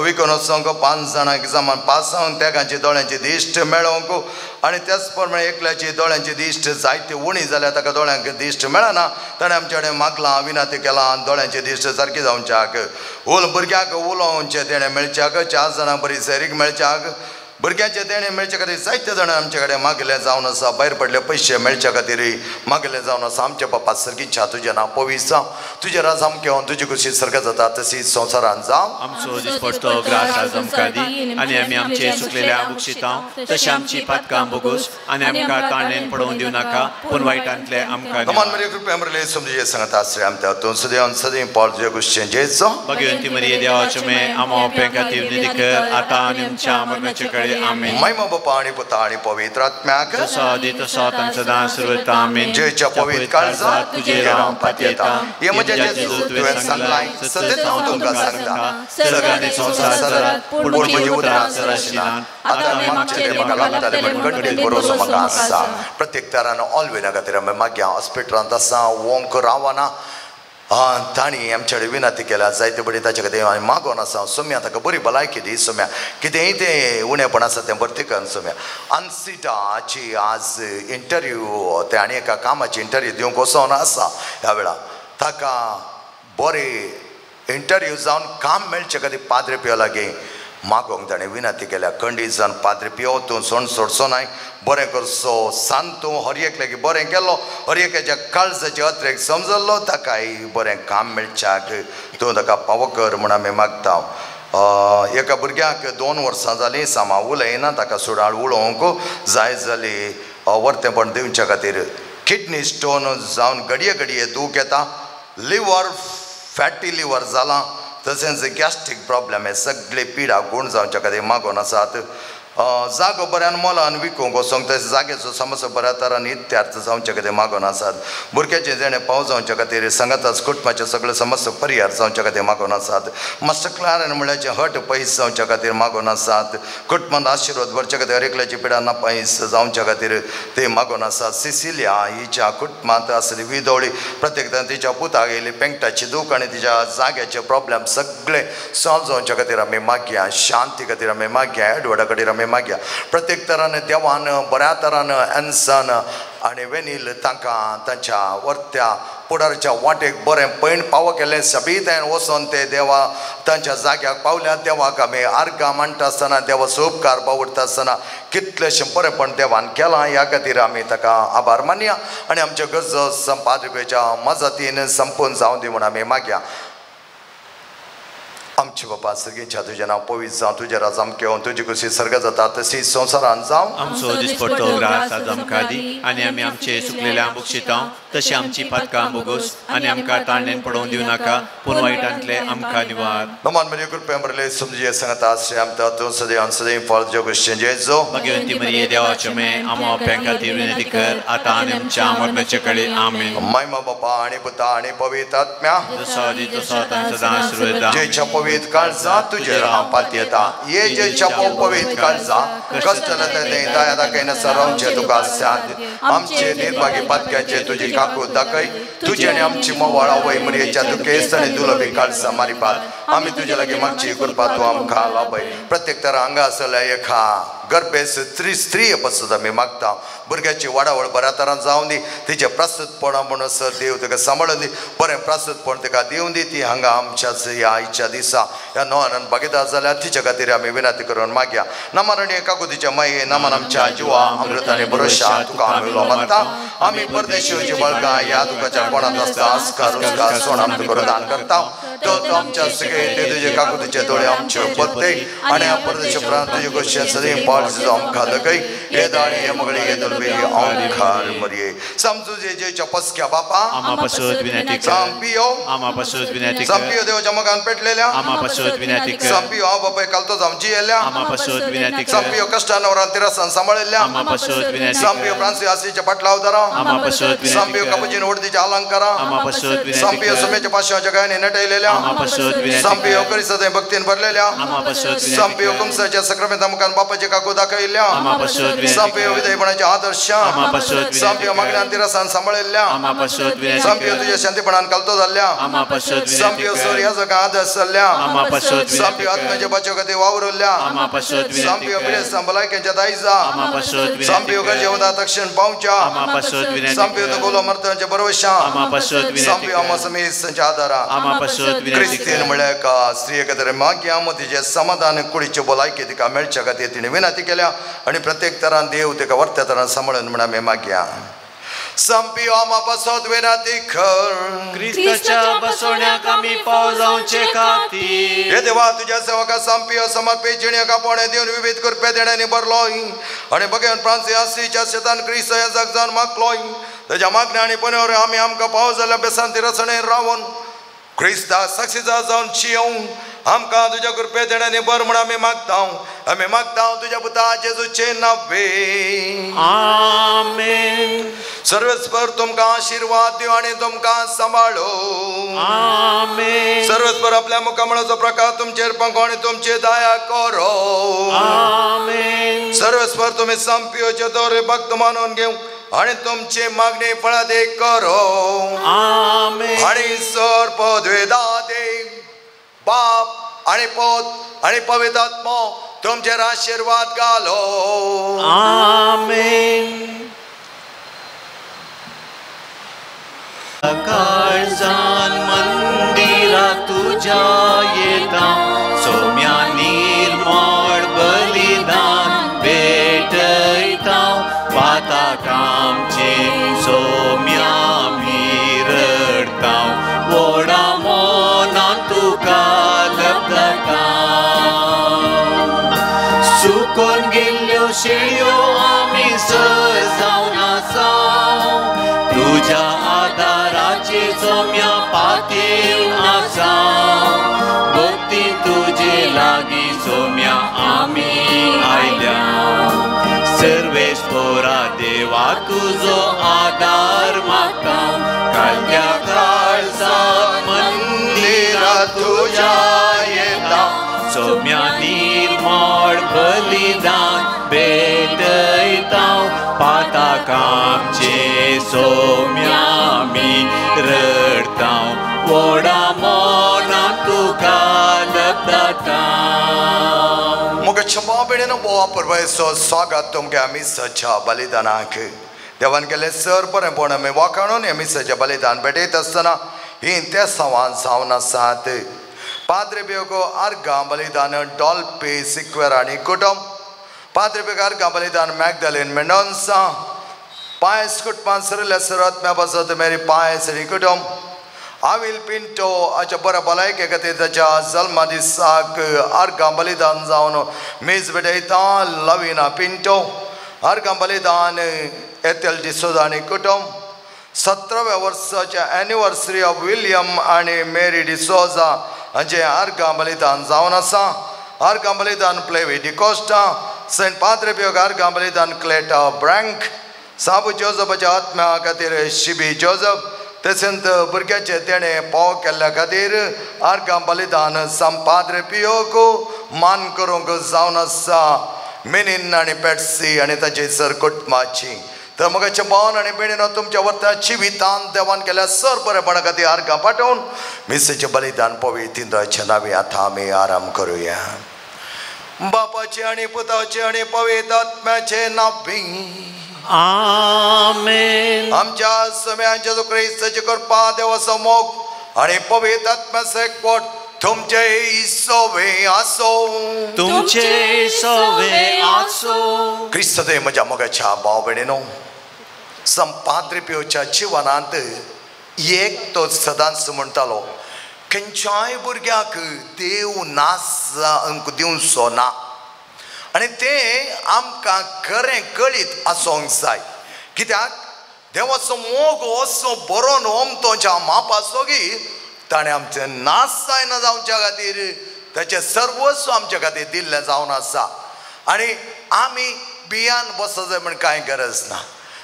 विकून वचोंक 5 जाणांक एग्जामान पास जावन तेगांची दोळ्यांची दिश्ट मेळोवंक आनी त्याच प्रमाणे एकल्याची दोळ्यांची दिश्ट जायती उणी जाल्यार ताका दोळ्यांक दिश्ट मेळना ताणें आमचे कडेन मागलां विनंती केलां दोळ्यांची दिश्ट सारकी जावच्याक। भुरग्यांक उलोवचें तेणें मेळच्याक 4 जाणां बरी सैरीक मेळच्याक भुरग्यांचे देणें मेळचे खातीर जायते जाणां आमचे कडेन मागिल्लें जावन आसा। भायर पडले पयशे मेळच्या खातीर मागिल्लें जावन आसा। आमच्या बापा सर्गीच्या तुजें नांव पवित्र जावं, तुजें राज आमचें येवन तुजी खुशी सर्ग जाता तशी संवसारांत जावं। आमचो दिसपट्टो ग्रास आज आमकां दी आनी आमी आमचे चुकलेल्या बक्षितां तशें आमची पातकां भोगोस आनी आमकां ताणेन पडोवन दिवं नाका पूण वायटांतले आमकां नमन मरे कृपया मरले समजूचे सांगता आसरे आमच्या तूं सदैव सदैव पावल तुजे खुशेन जय जावं। भगवंती मरिये देवाचे मे आमा खातीर विनंती कर आतां आनी आमच्या मरणाचे कडेन आमेन। महिमा बापा आनी पुता आनी पवित्र आत्म्याक जसो आदी तसो आतां सदां सर्वथा आमेन। जेच्या पवित्र काळजांत तुजेर हांव पातयेता। हे म्हज्या जेजू तुवें सांगलां सत्य हांव तुमकां सांगता, सर्ग आनी संवसार सरत पूण म्हजीं उतरां सरशिनात। आतां मागचें तें म्हाका लागतालें म्हण खंडीत भरोसो म्हाका आसा। प्रत्येक तरान ऑलवेना खातीर आमी मागया। हॉस्पिटलांत आसा वोंक रावना तांणी आमचे कडेन विनंती केल्या जायते बडी ताचे खातीर आमी मागोन आसा। सोम्या ताका बरी भलायकी दी सोम्या, कितेंय तें उणेपण आसा तें भरती कर सोम्या। अन्सिटाची आज इंटरव्यू ते आनी एका कामाची इंटरव्यू दिवंक वचोन आसा। ह्या वेळार ताका बरें इंटरव्यू जावन काम मेळचे खातीर पाद्रे पियो लागीं मागोंक ताणें विनंती केल्या। खंडीत जावन पाद्रे पियो तूं सोण सोडचो नाय, बरें करचो सांत तूं हर एक लागीं बरें केलो, हर एकाच्या काळजाचे अत्रेक समजल्लो ताकाय बरें काम मेळच्याक तूं ताका पावो कर म्हूण आमी मागता। एका भुरग्याक 2 वर्सां जालीं सामा उलयना, ताका सुडाळ उलोवंक जाय जाली वर्तेपण दिवच्या खातीर। किडनी स्टोन जावन घडये घडये दूख येता, लिवर फॅटी लिवर जालां, तशेंच गॅस्ट्रीक प्रॉब्लेम हे सगळे पिडा गूण जावच्या खातीर मागून आसात। जागो बऱ्यान मोलान विकूंक वचोंक तशें जाग्याचो समस्या बऱ्या तरान इत्यार्थ जावच्या खातीर मागून आसात। भुरग्याचें जेणें पावस जावच्या खातीर सांगाताच कुटुंबाचे सगळे समस्या परिहार जावच्या खातीर मागून आसात। मास्टर क्लारन म्हणल्याचें हट पयस जावच्या खातीर मागून आसात। कुटुंबान आशिर्वाद भरच्या खातीर हर एकल्याची पिडा ना पयस जावच्या खातीर ते मागून आसात। सिसिलिया हिच्या कुटुंबांत आसली विदोळी प्रत्येक तिच्या पुताक येयली पेंकटाची दूख आनी तिच्या जाग्याचे प्रॉब्लेम सगळे सॉल्व जावच्या खातीर आमी मागया। शांती खातीर आमी मागया। एडवर्डा खातीर आमी मागया। प्रत्येक तरान देवान बऱ्या तरान एन्सन आनी वेनील तांकां तांच्या वर्त्या पुडारच्या वाटेक बरें पैण पावो केलें। सबीतायन वचोन ते देवा तांच्या जाग्याक पावल्या। देवाक आमी आर्गां मांडटा आसतना देवाचो उपकार पावडटा आसतना कितलेशें बरेंपण देवान केलां ह्या खातीर आमी ताका आभार मानया आनी आमच्यो गरजो पाद्रिपेच्या मजतीन संपूर्ण जावं दी म्हूण आमी मागया। आमचे बापा सर्गीच्या तुजें नांव पवित्र जावं, तुजें राज आमचें येवं, तुजी खुशी सर्ग जाता तशी संवसारांत जावं। आमचो दिसपट्टो ग्रास आज आमकां दी आनी आमी आमचे चुकलेल्या बक्षितां तशें आमची पातकां भोगोस आनी आमकां ताणेन पडोवन दिवं नाका पूण वायटांतले आमकां निवार। नमन मरिये कृपया मरले समजूये सांगता आश्रय आमकां तूं सदैव सदैव फळ तुज्या खुशेन जय जावं। भगवंती मरिये देवाचे मे आमा खातीर विनंती कर आतां आनी आमच्या मरणाचे कडेन आमेन। महिमा बापा आनी पुता आनी पवित्र आत्म्या जसो आदी तसो आतां सदां सर्वदा। जयच्या पवित्र काळजा तुजेर हांव पातयेता। ये जयच्या पवित्र काळजा कश्ट दया दाखयनासतना रावचें तुका साध्य। आमचे निर्भागी पातक्याचे तुजी काकूत दाखय, तुजी आनी आमची मोवाळ आवय मरियेच्या दुखेस्त आनी दुलबी काळजा मारिपात आमी तुजे लागीं मागची कृपा तूं आमकां लाभय। प्रत्येक तरा हांगा आसल्या एका गर्भेस स्त्री पसत आमी मागता भुरग्याची वाडावळ बऱ्या तरान जावन दी तिचें प्रस्तुतपण म्हणून सर देव ताका सांबाळून दी बरें प्रस्तुतपण ताका दिवन दी ती हांगा आमच्याच ह्या आयच्या दिसा ह्या नोवान भागीदार जाल्यार तिच्या खातीर आमी विनंती करून मागया नामान काकुतीच्या माये नामान आमच्या जिवा अमृत आनी भरोशा तुका आमी उलो मारता आमी परदेशीची बळगां ह्या तुकाच्या कोणांत आसता आस्कार उस्कार सोण आमी तुका दान करता तो आमच्या सगळे ते तुजे काकुतीचे दोळे आमचे पत्ते आनी ह्या परदेश उपरांत तुजे गोश्य सदैव पाळ आमकां दखय हे दाणी हे मगळे हे दुर्बे आमखार मरये समजू जेच्या पसक्या बापा आमा पासत विनंती कर संपियो आमा पासत विनंती कर संपियो देवाच्या मोगान पेटलेल्या आमा पासत विनंती कर संपियो हांव बापाय कालतो जावन जियेल्या आमा पासत विनंती कर संपियो कश्टान वरान तिरसान सांबाळिल्ल्या आमा पासत विनंती संपियो फ्रांसी आसीच्या पाटलावदारा आमा पासत विनंती संपियो कपुचीन वडदीच्या अलंकारा आमा पासत विनंती संपियो सुमेच्या पाशाच्या गायने नटयलेल्या आमा पासत विनंती संपियो करिसते भक्तीन भरलेल्या आमा पासत विनंती संपियो कुमसाच्या सक्रामेंता मुखान बापाचे काकू दाखयल्ल्या आमा पासत विनंती संपियो विधेयपणाचे आदर्श आमा पासत विनंती संपियो मागण्यान तिरसान सांबाळिल्ल्या आमा पासत विनंती संपियो तुझ्या शांतीपणान कालतो जाल्ल्या आमा पासत विनंती संपियो सर ह्या जगा आदर्श जाल्ल्या आमा पासत विनंती संपियो आत्म्याचे बाचो खातीर वावरुल्ल्या आमा पासत विनंती संपियो पिडेस्तां भलायकेच्या दायजा आमा पासत विनंती संपियो गरजेवंता तक्षण पावच्या आमा पासत विनंती संपियो तुगोलो मर्तांचे बरवशा आमा पासत विनंती संपियो आमा समेस्तांच्या आदारा आमा पासत विनंती क्रिस्तीन म्हळ्यार एका स्त्रिये खातीर मागया तिचें समाधान कुडीच्यो भलायकी तिका मेळच्या खातीर तिणें विनंती केल्या आनी प्रत्येक तरान देव तिका वर्त्या तरान सांबाळून म्हण आमी मागया संपियो आमा पासत विनंती कर क्रिस्ताच्या बसवण्याक आमी पाव जावचे खातीर हे देवा तुज्या सेवका संपियो समर्पित जिणेक आपोवणें दिवन विविध कृपे देण्यांनी भरलोय आनी बघेवन फ्रांसी आसीच्या शेतान क्रिस्त ह्या जग जावन मागलोय ताच्या मागण्या आनी पनेवर आमी आमकां पाव जाल्ल्या बेसान तिरसणेन रावन क्रिस्ता साक्षीदार जावन जियोवंक आमकां तुज्या कृपे देण्यांनी भर म्हूण आमी मागता आमी मागता तुज्या पुता जेजूचे नावे आमेन सर्वेस्पर तुमकां आशिर्वाद दिवं आनी तुमकां सांबाळो आमेन सर्वेस्पर आपल्या मुखामळाचो प्रकाश तुमचेर पंखो आनी तुमची दया करो आमेन सर्वेस्पर तुमी संपियोचे दौरे भक्त मानून घेवं आनी तुमची मागणी फळादीक करो आमेन आनी सर पदवेदा देव बाप आनी पोत आनी पवित्र आत्मो तुमचेर आशिर्वाद घालो आमेन काळजान मंदिरा तुझ्या येता सोम्या निर्मळ बलिदान भेटयता पाताकामचे सोम्या मी रडता व्हडा मनान तुका लपता सुकोन गेल्ल्यो शेळयो आमी सजावन आसा तुज्या आदाराचे सोम्या पातेवन आसा भक्ती तुजे लागीं सोम्या आमी आयल्या सर्वेस्पोरा देवा तुजो आदार मागता कालत्या काळजान मंदिरा तुज्या येता सोम्या निर्मळ बलिदान भेटयता पाताकामचे सोम्या मी रडता व्हडा मनान तुका लपता मुगे क्षमा बेणेन बोवा परवायचो स्वागत तुमगे मिसाच्या बलिदानाक देवान केलें सर बरेंपण आमी वाखाणून ह्या मिसाचें बलिदान भेटयत आसतना हीं ते सवान जावन आसात पाद्रे बियोगो आर्गां बलिदान डॉल्पी सिक्वेर आनी कुटुंब पाद्रे बियोगो आर्गां बलिदान मॅगदलीन मेंडोन्सा पायस कुटुंबान सरिल्ल्या सरात्म्या पासत मेरी पायस आनी कुटुंब आविल पिंटो हाच्या बऱ्या भलायके खातीर ताच्या जल्मा दिसाक आर्गां बलिदान जावन मीस भेटयता लविना पिंटो आर्गां बलिदान एथेल डिसोजा आनी कुटुंब 17व्या वर्साच्या एनिवर्सरी ऑफ विलियम आनी मेरी डिसोजा हांचें आर्गां बलिदान जावन आसा आर्गां बलिदान प्लेवी डिकोस्टा सेंट पाद्रे पियोग आर्गां बलिदान क्लेटा ब्रँक साबू जोजफाच्या आत्म्या खातीर शिबी जोजफ तशेंच भुरग्याचे तेणें पाव केल्ल्या खातीर आर्गां बलिदान संपाद्रे पियोक मान करूंक जावन आसा मिनीन आनी पेटसी आनी ताची सर कुटुंबाची तर म्हज्या भावान आनी भयणीनो तुमच्या वर्ता जिवितान देवान केल्या सर बरेपणा खातीर आर्गां पाठोवन मिसेचें बलिदान पवित्र नांवी आतां आमी आराम करुया. बापाचे आनी पुताचे आनी पवित्र आत्म्याचे नांवी आमेन। आमच्या सम्याच्या जेजू क्रिस्ताची कृपा, देवाचो मोग आनी पवित्र आत्म्याचो एकवट तुमचे सोवे आसो, तुमचे सोवे आसो। क्रिस्त देव म्हज्या मोगाच्या भाव भयणीनो, संपाद्रिपियोच्या जिवनांत एक तो सदांच म्हणटालो, खंयच्याय भुरग्याक देव नास दिवचो ना, आनी तें आमकां खरें कळीत आसूंक जाय। कित्याक देवाचो मोग असो बरो ओमतोच्या मापाचो की ताणें आमचें नाश जायना जावच्या खातीर ताचें सर्वस्व आमच्या खातीर दिल्लें जावन आसा। आनी आमी बियान बसो जाय म्हण कांय गरज ना।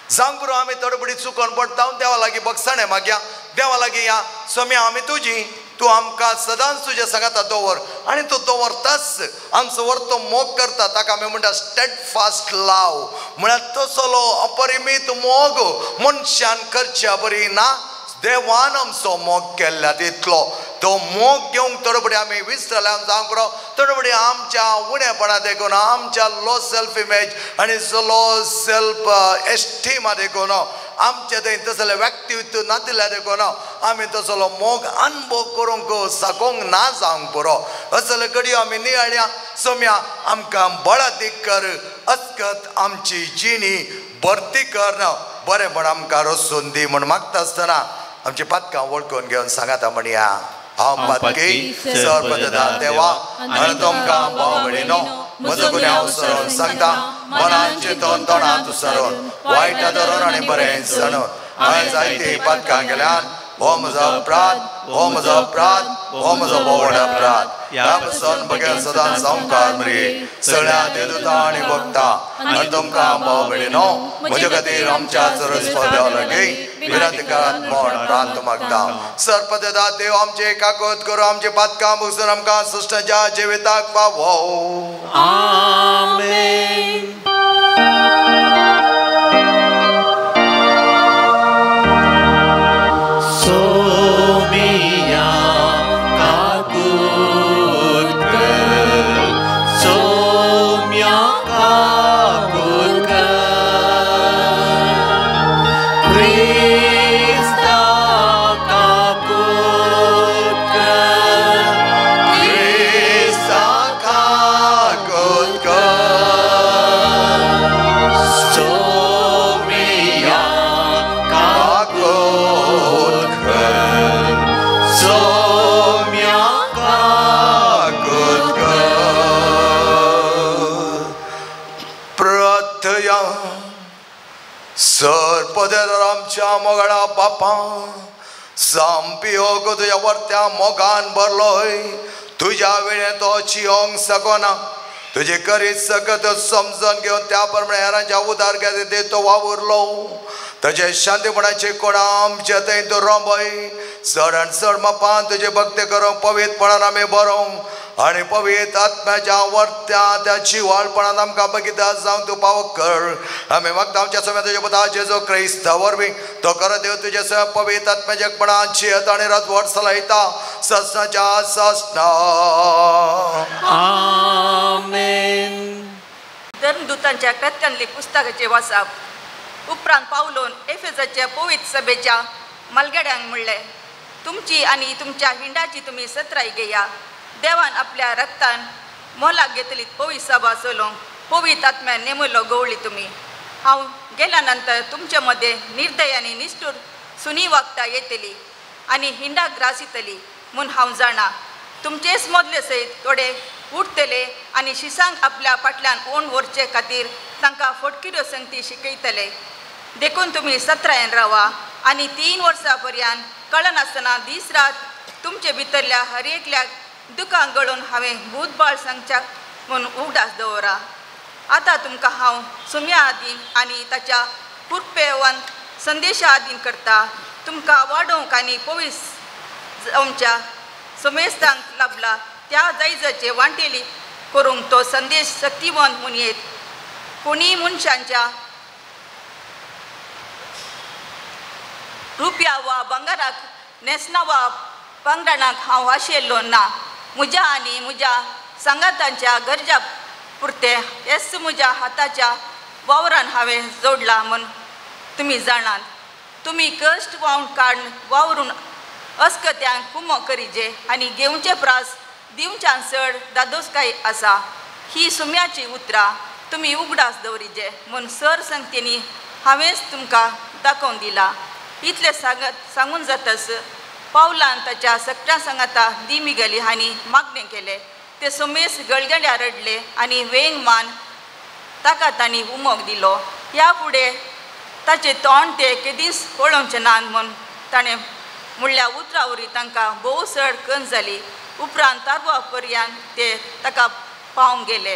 जावंक पुरो आमी थोडे चुकोन पडटा, देवा लागीं बगसाणें मागया, देवा लागीं या सोम्या आमी तुजी, तूं आमकां सदांच तुज्या सांगाता दवर, आनी तूं दवरताच। आमचो वर्तो मोग करता ताका आमी म्हणटा स्टेडफास्ट लाव, म्हळ्यार तसलो अपरिमीत मोग मनशान करच्या बरी ना, देवान आमचो मोग केल्ल्या तितलो। तो मोग घेवंक थोडे फुडें आमी विसरले जावंक पुरो, थोडे फुडें आमच्या उणेपणा देखून, आमच्या लो सेल्फ इमेज आनी लो सेल्फ एस्टिमा देखून, आमचे थंय तसलें व्यक्तित्व नातिल्ल्या देखून आमी तसलो मोग अनुभव करूंक सकोंक ना जावंक पुरो। असले घडयो आमी नियाळया सोम्या आमकां बळादीक कर, अस्कत आमची जिणी भरती कर, बरें म्हण आमकां रसून दी म्हण मागता आसतना आमची पातकां वळखून घेवन सांगाता म्हणया, हांव पातकी सर्वदा देवा आनी तुमकां भाव भयणीनो म्हजो गुन्यांव सरोवन सांगता, मनान चिंतून तोंडांत सरोवन वायट धरून आनी बरें सणून हांवें जायतीं पातकां केल्यान। हो म्हजो अपराध, हो म्हजो अपराध, हो म्हजो भोव अपराध। ह्या पसून बगैर सदांच संवकार मरे सगळ्या देवदूतां आनी भक्तां आनी तुमकां भाव भयणीनो म्हजे खातीर आमच्या सरस्वत देवा लागीं विनंती करात म्हण प्रांत मागता। सर्पदा देव आमचे काकूत करू, आमचे पातकां भोगसून आमकां सृश्टाच्या जिविताक पावो। आमेन। सोमिया काकूत कर, सोम्या काकूत कर, क्रिस्ता काकूत कर, क्रिस्ता काकूत कर, सोमिया काकूत कर, सोम्या काकूत कर। प्रार्थया सर्पदेर आमच्या मोगळा बापा, सामपियोग तुज्या वर्त्या मोगान भरलोय, तुज्या वेळें तो चियोंक सकना, तुजे करीत सकत समजून घेवन त्या प्रमाणे हेरांच्या उदार घेते तो वावुरलो। तुजे शांतीपणाचे कोणा आमच्या थंय तूं रोंबय, चड आनी चड मापान तुजे भक्ती करूंक पवित्रपणान आमी बरोवंक आनी पवित्र आत्म्याच्या वर्त्या त्या जिवाळपणान आमकां बगिता जावंक तूं पावो कर। आमी मागता आमच्या सगळ्या तुज्या पुता जेजू क्रिस्ता वरवीं तो कर देव तुजे सगळ्या पवित्र आत्म्याच्या एकपणान जियेता आनी राजवट चलयता ससनाच्या ससना। आमेन। धर्मदूतांच्या कृत्यांतले पुस्तकाचे वाचप। उपरांत पावलोन एफेजाच्या पवित्र सभेच्या मालगड्यांक म्हणलें, तुमची आनी तुमच्या हिंडाची तुमी सत्राय घेया। देवान आपल्या रक्तान मोलाक घेतली पवित्र सभा चलोवंक पवित्र आत्म्यान नेमिल्लो गवळी तुमी। हांव गेल्या नंतर तुमचे मदें निर्दय आनी निश्ठूर सुनी वागता येतली आनी हिंडाक ग्रासितली म्हूण हांव जाणा। तुमचेच मदले सयत थोडे उठतले आनी शिसांक आपल्या फाटल्यान ओण व्हरचे खातीर तांकां फटकिऱ्यो संगती शिकयतले। देखून तुमी सत्रायेन रावा आनी 3 वर्सां पर्यंत कळनासतना दीस रात तुमचे भितरल्या हर एकल्याक दुकां गळून हांवें भूतबाळ सांगच्या म्हूण उगडास दवरा। आतां तुमकां हांव सुम्या आदीन आनी ताच्या पुरपेवंत संदेशा आदीन करता। तुमकां वाडोवंक आनी पवित्र जावच्या समेस्तांक लाभला त्या जायजाचे वांटेली करूंक तो संदेश शक्तिवंत म्हूण येत। कोणीय मनशांच्या रुपया वा भांगराक न्हेसना वा पांगराणाक हांव आशिल्लो ना। म्हज्या आनी म्हज्या सांगातांच्या गरजा पुरते येस म्हज्या हाताच्या वावरान हांवें जोडलां म्हूण तुमी जाणात. तुमी कश्ट वावन काडून वावरून अस्कत्यांक कुमो करिजे आनी घेवचे प्रास दिवच्यान चड दादोसकाय आसा. ही सुम्याची उतरां तुमी उगडास दवरिजे म्हूण सर संगतींनी हांवेंच तुमकां दाखोवन दिला. इतलें सांगून जातच पावलान ताच्या सगळ्या सांगाता दी मिगली हांणी मागणें केलें. ते सुमेस गळगड्या रडले आनी वेंग मान ताका तांणी उमोग दिलो. ह्या फुडें ताचें तोंड ते केदींच पळोवचें ना म्हूण ताणें म्हणल्या उतरां वरी तांकां भोव चड कन जाली. उपरांत तारवा पर्यान ते ताका पावंक गेले.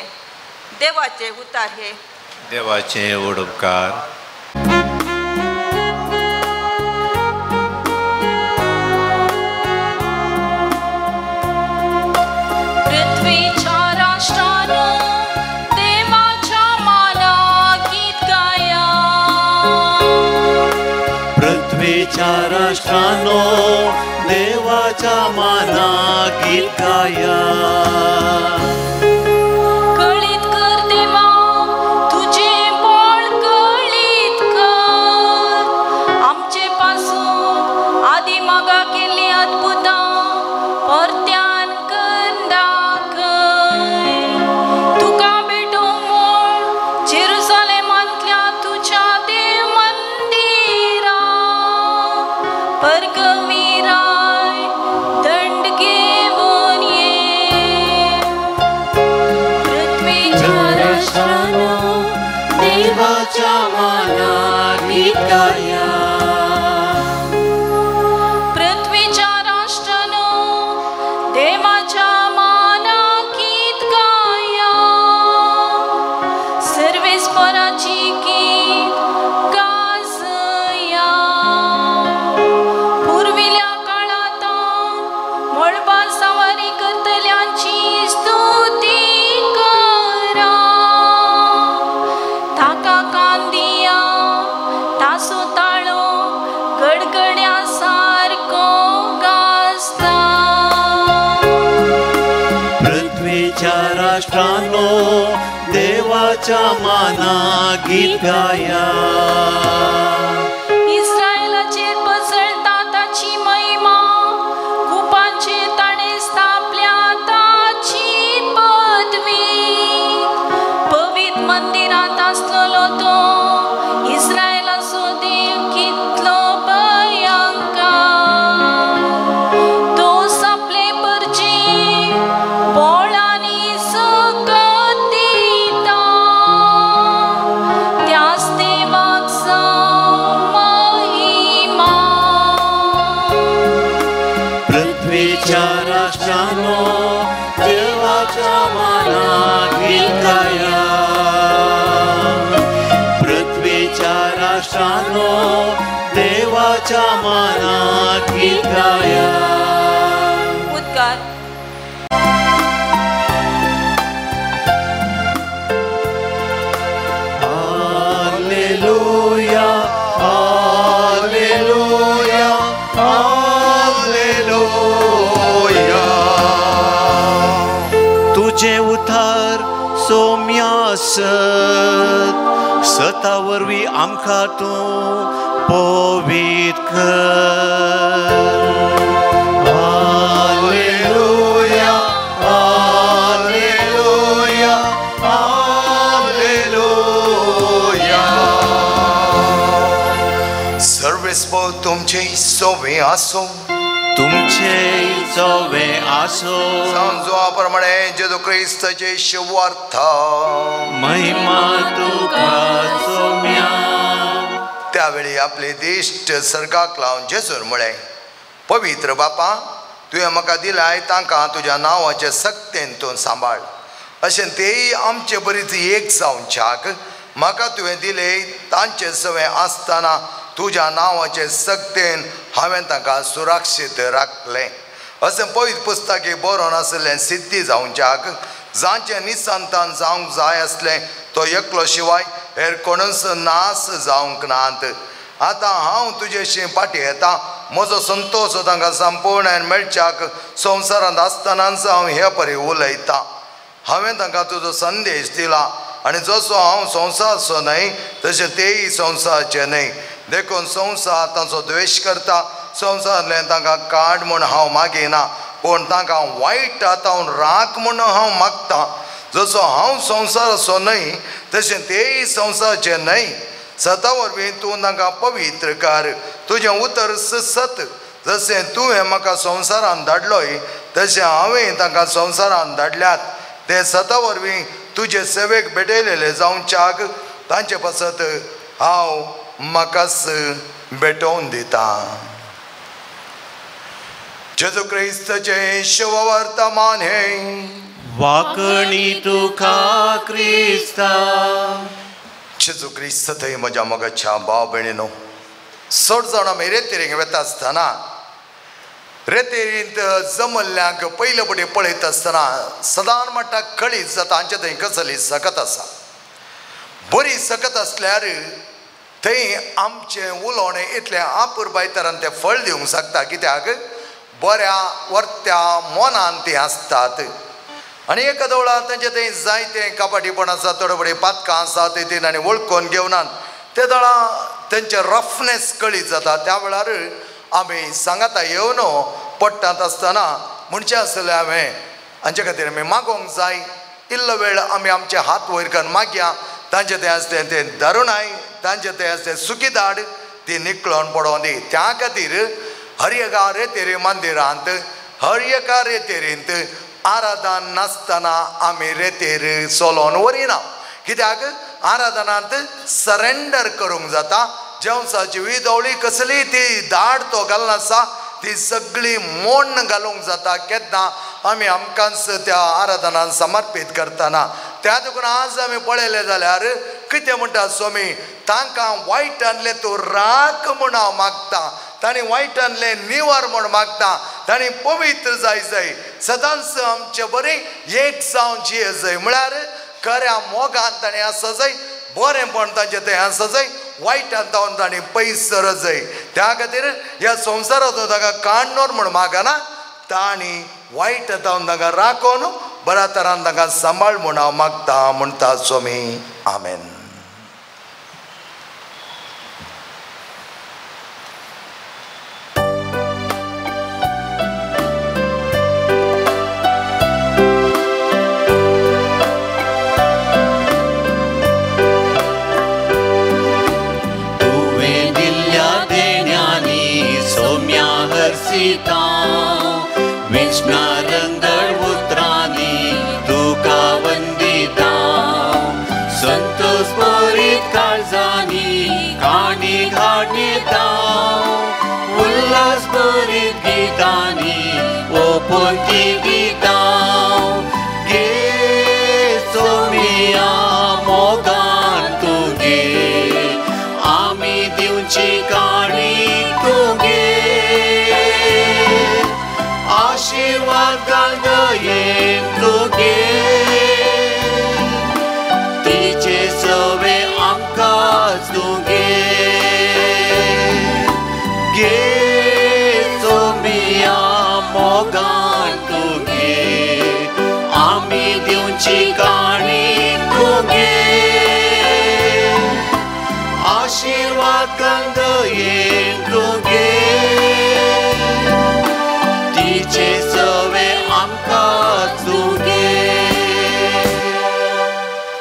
देवाचे उतार हे. देवाचे व्हड उपकार. पृथ्वीच्या राष्ट्रानो देवाच्या माना गीत गाया. पृथ्वीच्या राष्ट्रानो देवाच्या माना गीत गाया. कळीत कर देवा तुझे बळ कळीत कर. आमचे पासून आदी मागा केल्ली अद्भुतां परत्यान कर दाखय. तुका भेटोवंक म्हूण जेरुसलेमांतल्या तुज्या देव मंदिरा परगवीराय दंड घेवन ये. पृथ्वीच्या राष्ट्रानो देवाच्या माना गीत गाया. पृथ्वीच्या राष्ट्रानो देवाच्या माना गीत गाया. सर्वेस्पराची गीत गाजया. पुर्विल्या काळांत मळबा सवारी करतल्यांची स्तुती करा. ताका कांदिया तासो ताळो गडगड्या सारको गाजता. पृथ्वीच्या राष्ट्रानो देवाच्या माना गीत गाया. इस्रायलाचेर पसळता ताची महिमा, कुपांचेर ताणें स्थापल्या ताची पदवी. पवित्र मंदिरांत आसलेलो तो इस्रायलाचो देव कितलो भयंकर. तो आपले परजे बोळांनी सकत दिता. त्याच देवाक जावं महिमा. पृथ्वीच्या राष्ट्रानो देवाच्या माना गीत गाया. पृथ्वीच्या राष्ट्रानो देवाच्या माना गीत गाया. उद्गार. Hallelujah hallelujah hallelujah. तुझे उतार सोम्या सत सता वरवीं आमकां तूं पवित्र कर. Hallelujah hallelujah hallelujah. सर्वेस्पर तुमचे सोवे आसूं. तुमचे चोवे आसो. सांजो प्रमाणे जेजू क्रिस्ताचे शुवार्थ. महिमा तुका सोम्या. त्यावेळी आपले दिश्ट सर्गाक लावन जेजून म्हळें, पवित्र बापा, तुवें म्हाका दिलाय तांकां तुज्या नांवाचे सक्तेन तूं सांबाळ. अशें तेय आमचे बरीच एक जावच्याक म्हाका तुवें दिले तांचे सवें आसतना तुज्या नांवाचे सक्तेन हांवें तांकां सुरक्षीत राखलें. अशें पवित्र पुस्तकी बरोवन आशिल्लें सिद्धी जावच्याक जांचें निसंतान जावंक जाय आसलें तो एकलो शिवाय हेर कोणूच नास जावंक नात. आतां हांव तुजेशी फाटीं येता. म्हजो संतोश तांकां संपूर्ण मेळच्याक संवसारांत आसतनाच हांव हे परी उलयतां. हांवें तांकां तुजो संदेश दिला आनी जसो हांव संवसारचो न्हय तशें तेय संवसारचे न्हय. देखून संवसार तांचो द्वेश करता. संवसारांतल्यान तांकां काड म्हूण हांव मागिना, पूण तांकां वायट हातावन राख म्हूण हांव मागता. जसो हांव संवसाराचो न्हय तशें तेय संवसारचे न्हय. सता वरवीं तूं तांकां पवित्र कर. तुजें उतर सत. जशें तुवें म्हाका संवसारान धाडलोय तशें हांवें तांकां संवसारान धाडल्यात. ते सता वरवीं तुजे सेवेक भेटयलेले जावच्याक तांचे पासत हांव म्हाकाच भेटोवन दिता. जेजू क्रिस्ताचें शुभवर्तमान हें. वाकणी तुका क्रिस्ता. जेजू क्रिस्त थंय म्हज्या मोगाच्या भाव भयणीनो, चड जाण आमी रेतेरीक वता आसतना रेतेरींत जमल्ल्यांक पयले फुडें पळयता आसतना सदां म्हणटा कळीत जाता हांचे थंय कसली सकत आसा. बरी सकत आसल्यार थंय आमचें उलोवणें इतलें आपुरबाय तरान तें फळ दिवंक शकता. कित्याक बऱ्या वर्त्या मनान तीं आसतात. आनी एका वेळार तांचे थंय जायते कपाटीपण आसा, थोडे थोडे पातकां आसा, ते तांणी वळखून घेवनात. ते वेळार तेंचे रफनेस कळीत जाता. त्या वेळार आमी सांगाता येवन पडटात आसतना म्हणचें आसलें हांवें हांचे खातीर आमी मागोवंक जाय. इल्लो वेळ आमी आमचे हात वयर करून मागया. तांचे तें आसलें तें दारुणाय, तांचे तें आसलें सुकी दाड ती निकळोन पडोवं दी. त्या खातीर हर एका रेतेरी मंदिरांत, हर एका रेतेरींत आराधन नासतना आमी रेतेर चलोवन व्हरिना. कित्याक आराधनांत सरेंडर करूंक जाता. जेवसाची विदवळी कसली ती दाड तो घालनासा ती सगळी मोण्ण घालूंक जाता केन्ना आमी आमकांच त्या आराधनान समर्पीत करतना. त्या देखून आज आमी पळयलें जाल्यार कितें म्हणटा स्वामी, तांकां वायट आणलें तूं राख म्हूण हांव मागता, तांणी वायट आणलें निवार म्हूण मागता, तांणी पवित्र जाय जाय सदांच आमचे बरें एक जावन जिये जाय. म्हळ्यार खऱ्या मोगान ताणें आसा जाय, बरेंपण तांचें थंय आसा जाय, वायटान तावन तांणी पयस सरत जाय. त्या खातीर ह्या संवसाराचो तांकां काडणोर म्हूण मागना, तांणी वायट तावन तांकां राखोन बऱ्या तरान तांकां सांबाळ म्हूण हांव मागता म्हणटा स्वामी. आमेन.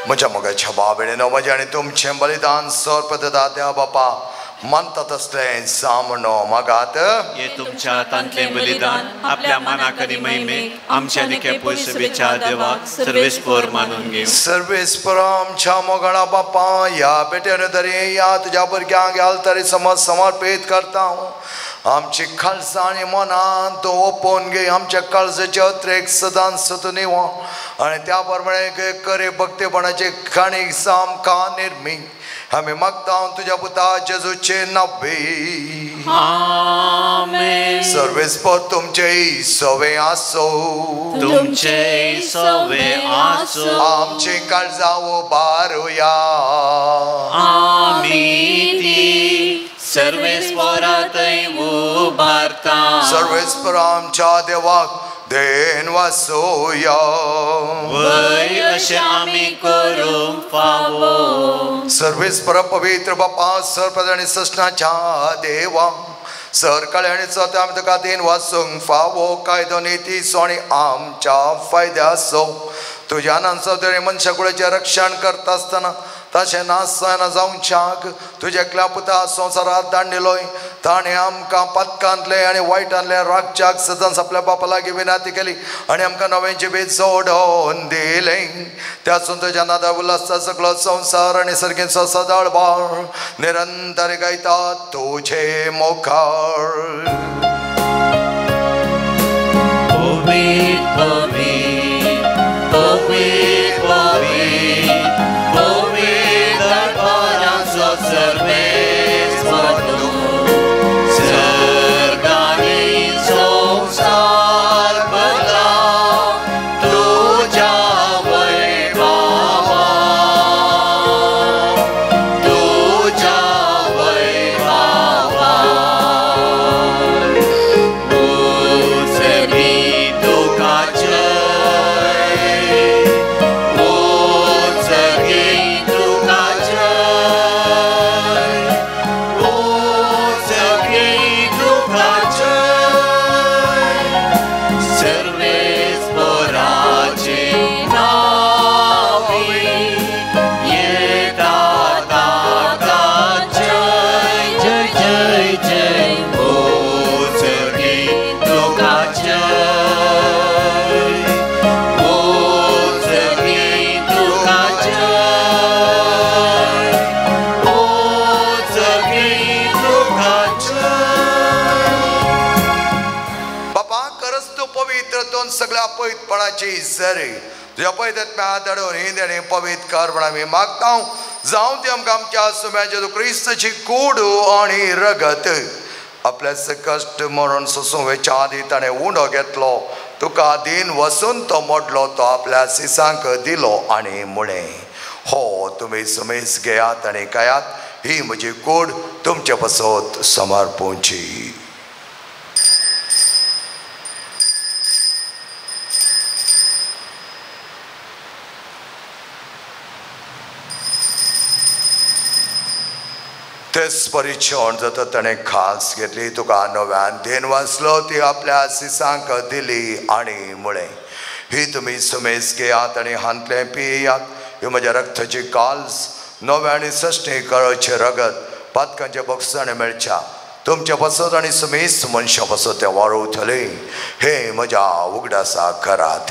म्हज्या मोगाच्या बाबेणेनो, म्हजें आनी तुमचें बलिदान सर्पदा त्या बापा मानता तसलें जावं मागात. हे तुमच्या हातांतलें बलिदान आपल्या मनाक आनी महिमेक आमच्या आनी केपोय देवाक सर्वेस्पर मानून घेवं. सर्वेस्पर आमच्या मोगाळा बापा, ह्या पेट्यान तरी ह्या तुज्या भुरग्यांक घाल तरी समज समर्पीत करता. आमची काळजां आनी मनान तूं ओपोवन घे. आमच्या काळजाचे अत्रेक सदांच तूं निव आनी त्या प्रमाणे करे भक्तेपणाचे काणी सामकां निर्मी आमी मागता तुज्या पुता जेजूचे नावे. आमेन. सर्वेस्पर तुमचे सवे आसो, तुमचे सवे आसो. आमचे काळजां उबारुया. आमी ती सर्वेस्परातय उबारता. सर्वेस्पर आमच्या देवाक Then वासोया वय अशें आमी करूंक फावो. सर्वेस्पर पवित्र बापा सर्व आनी सस्नाच्या देवा सर काळे आनी चौथ्या आमी तुका then वासूंक फावो कायदो निती आनी आमच्या फायद्याचो तुज्या नांचो मनशा कुळाचें रक्षण करता आसतना तशें नासतना जावच्याक तुज्या एकल्या पुता संवसारात दांडिलोय ताणें आमकां पातकांतलें आनी वायटांतलें राखच्याक सदांच आपल्या बापा लागीं विनंती केली आनी आमकां नवें जिवीत जोडोवन दिलें. त्यासून तुज्या नादा उल्हासता सगळो संवसार आनी सर्गींचो सदाळ बाळ निरंतर गायता तुजे मुखार. पवित्र पवित्र पवित्र पवित्र दरबाराचो सर्वेस्पर तूं सर्गांनी संवसार भरला तुज्या वैभवान तुज्या वैभवान उजवी तुका जय उजवी तुका जय उजवी तुका जय सर्वेस्पराचे नांवी येता ताका जय जय जय जय उजवी तुका जय उजवी तुका जय उजवी तुका जय. बापा खरंच तूं पवित्र दोन सगळ्या पवित्रपणाची सरी तुज्या पवित्र धाडून ही देणे पवित्र कर म्हण आमी मागता. जावं ती आमकां आमच्या सुम्याचे तूं क्रिस्ताची कूड आनी रगत आपल्या कश्ट मरण सोसूं वेच्या आदी ताणें उंडो घेतलो तुका दीन वसून तो मोडलो तो आपल्या सिसांक दिलो आनी म्हळें हो तुमी सुमेस घेयात आनी खायात ही म्हजी कूड तुमचे पासत समर्पूंची. तेच परिक्षण जाता ताणें खास घेतली तुका नव्यान then वाचलो ती आपल्या सिसांक दिली आनी म्हळें ही तुमी सुमेस घेयात आनी हांतलें पियात ही म्हज्या रक्ताची काल्स नव्या आनी सश्टी कळचें रगत पातकांच्या बक्षाणे मेळच्या तुमच्या पासत आनी सुमेस मनशां पासत तें वाडोवतलें हें म्हज्या उगडासा करात.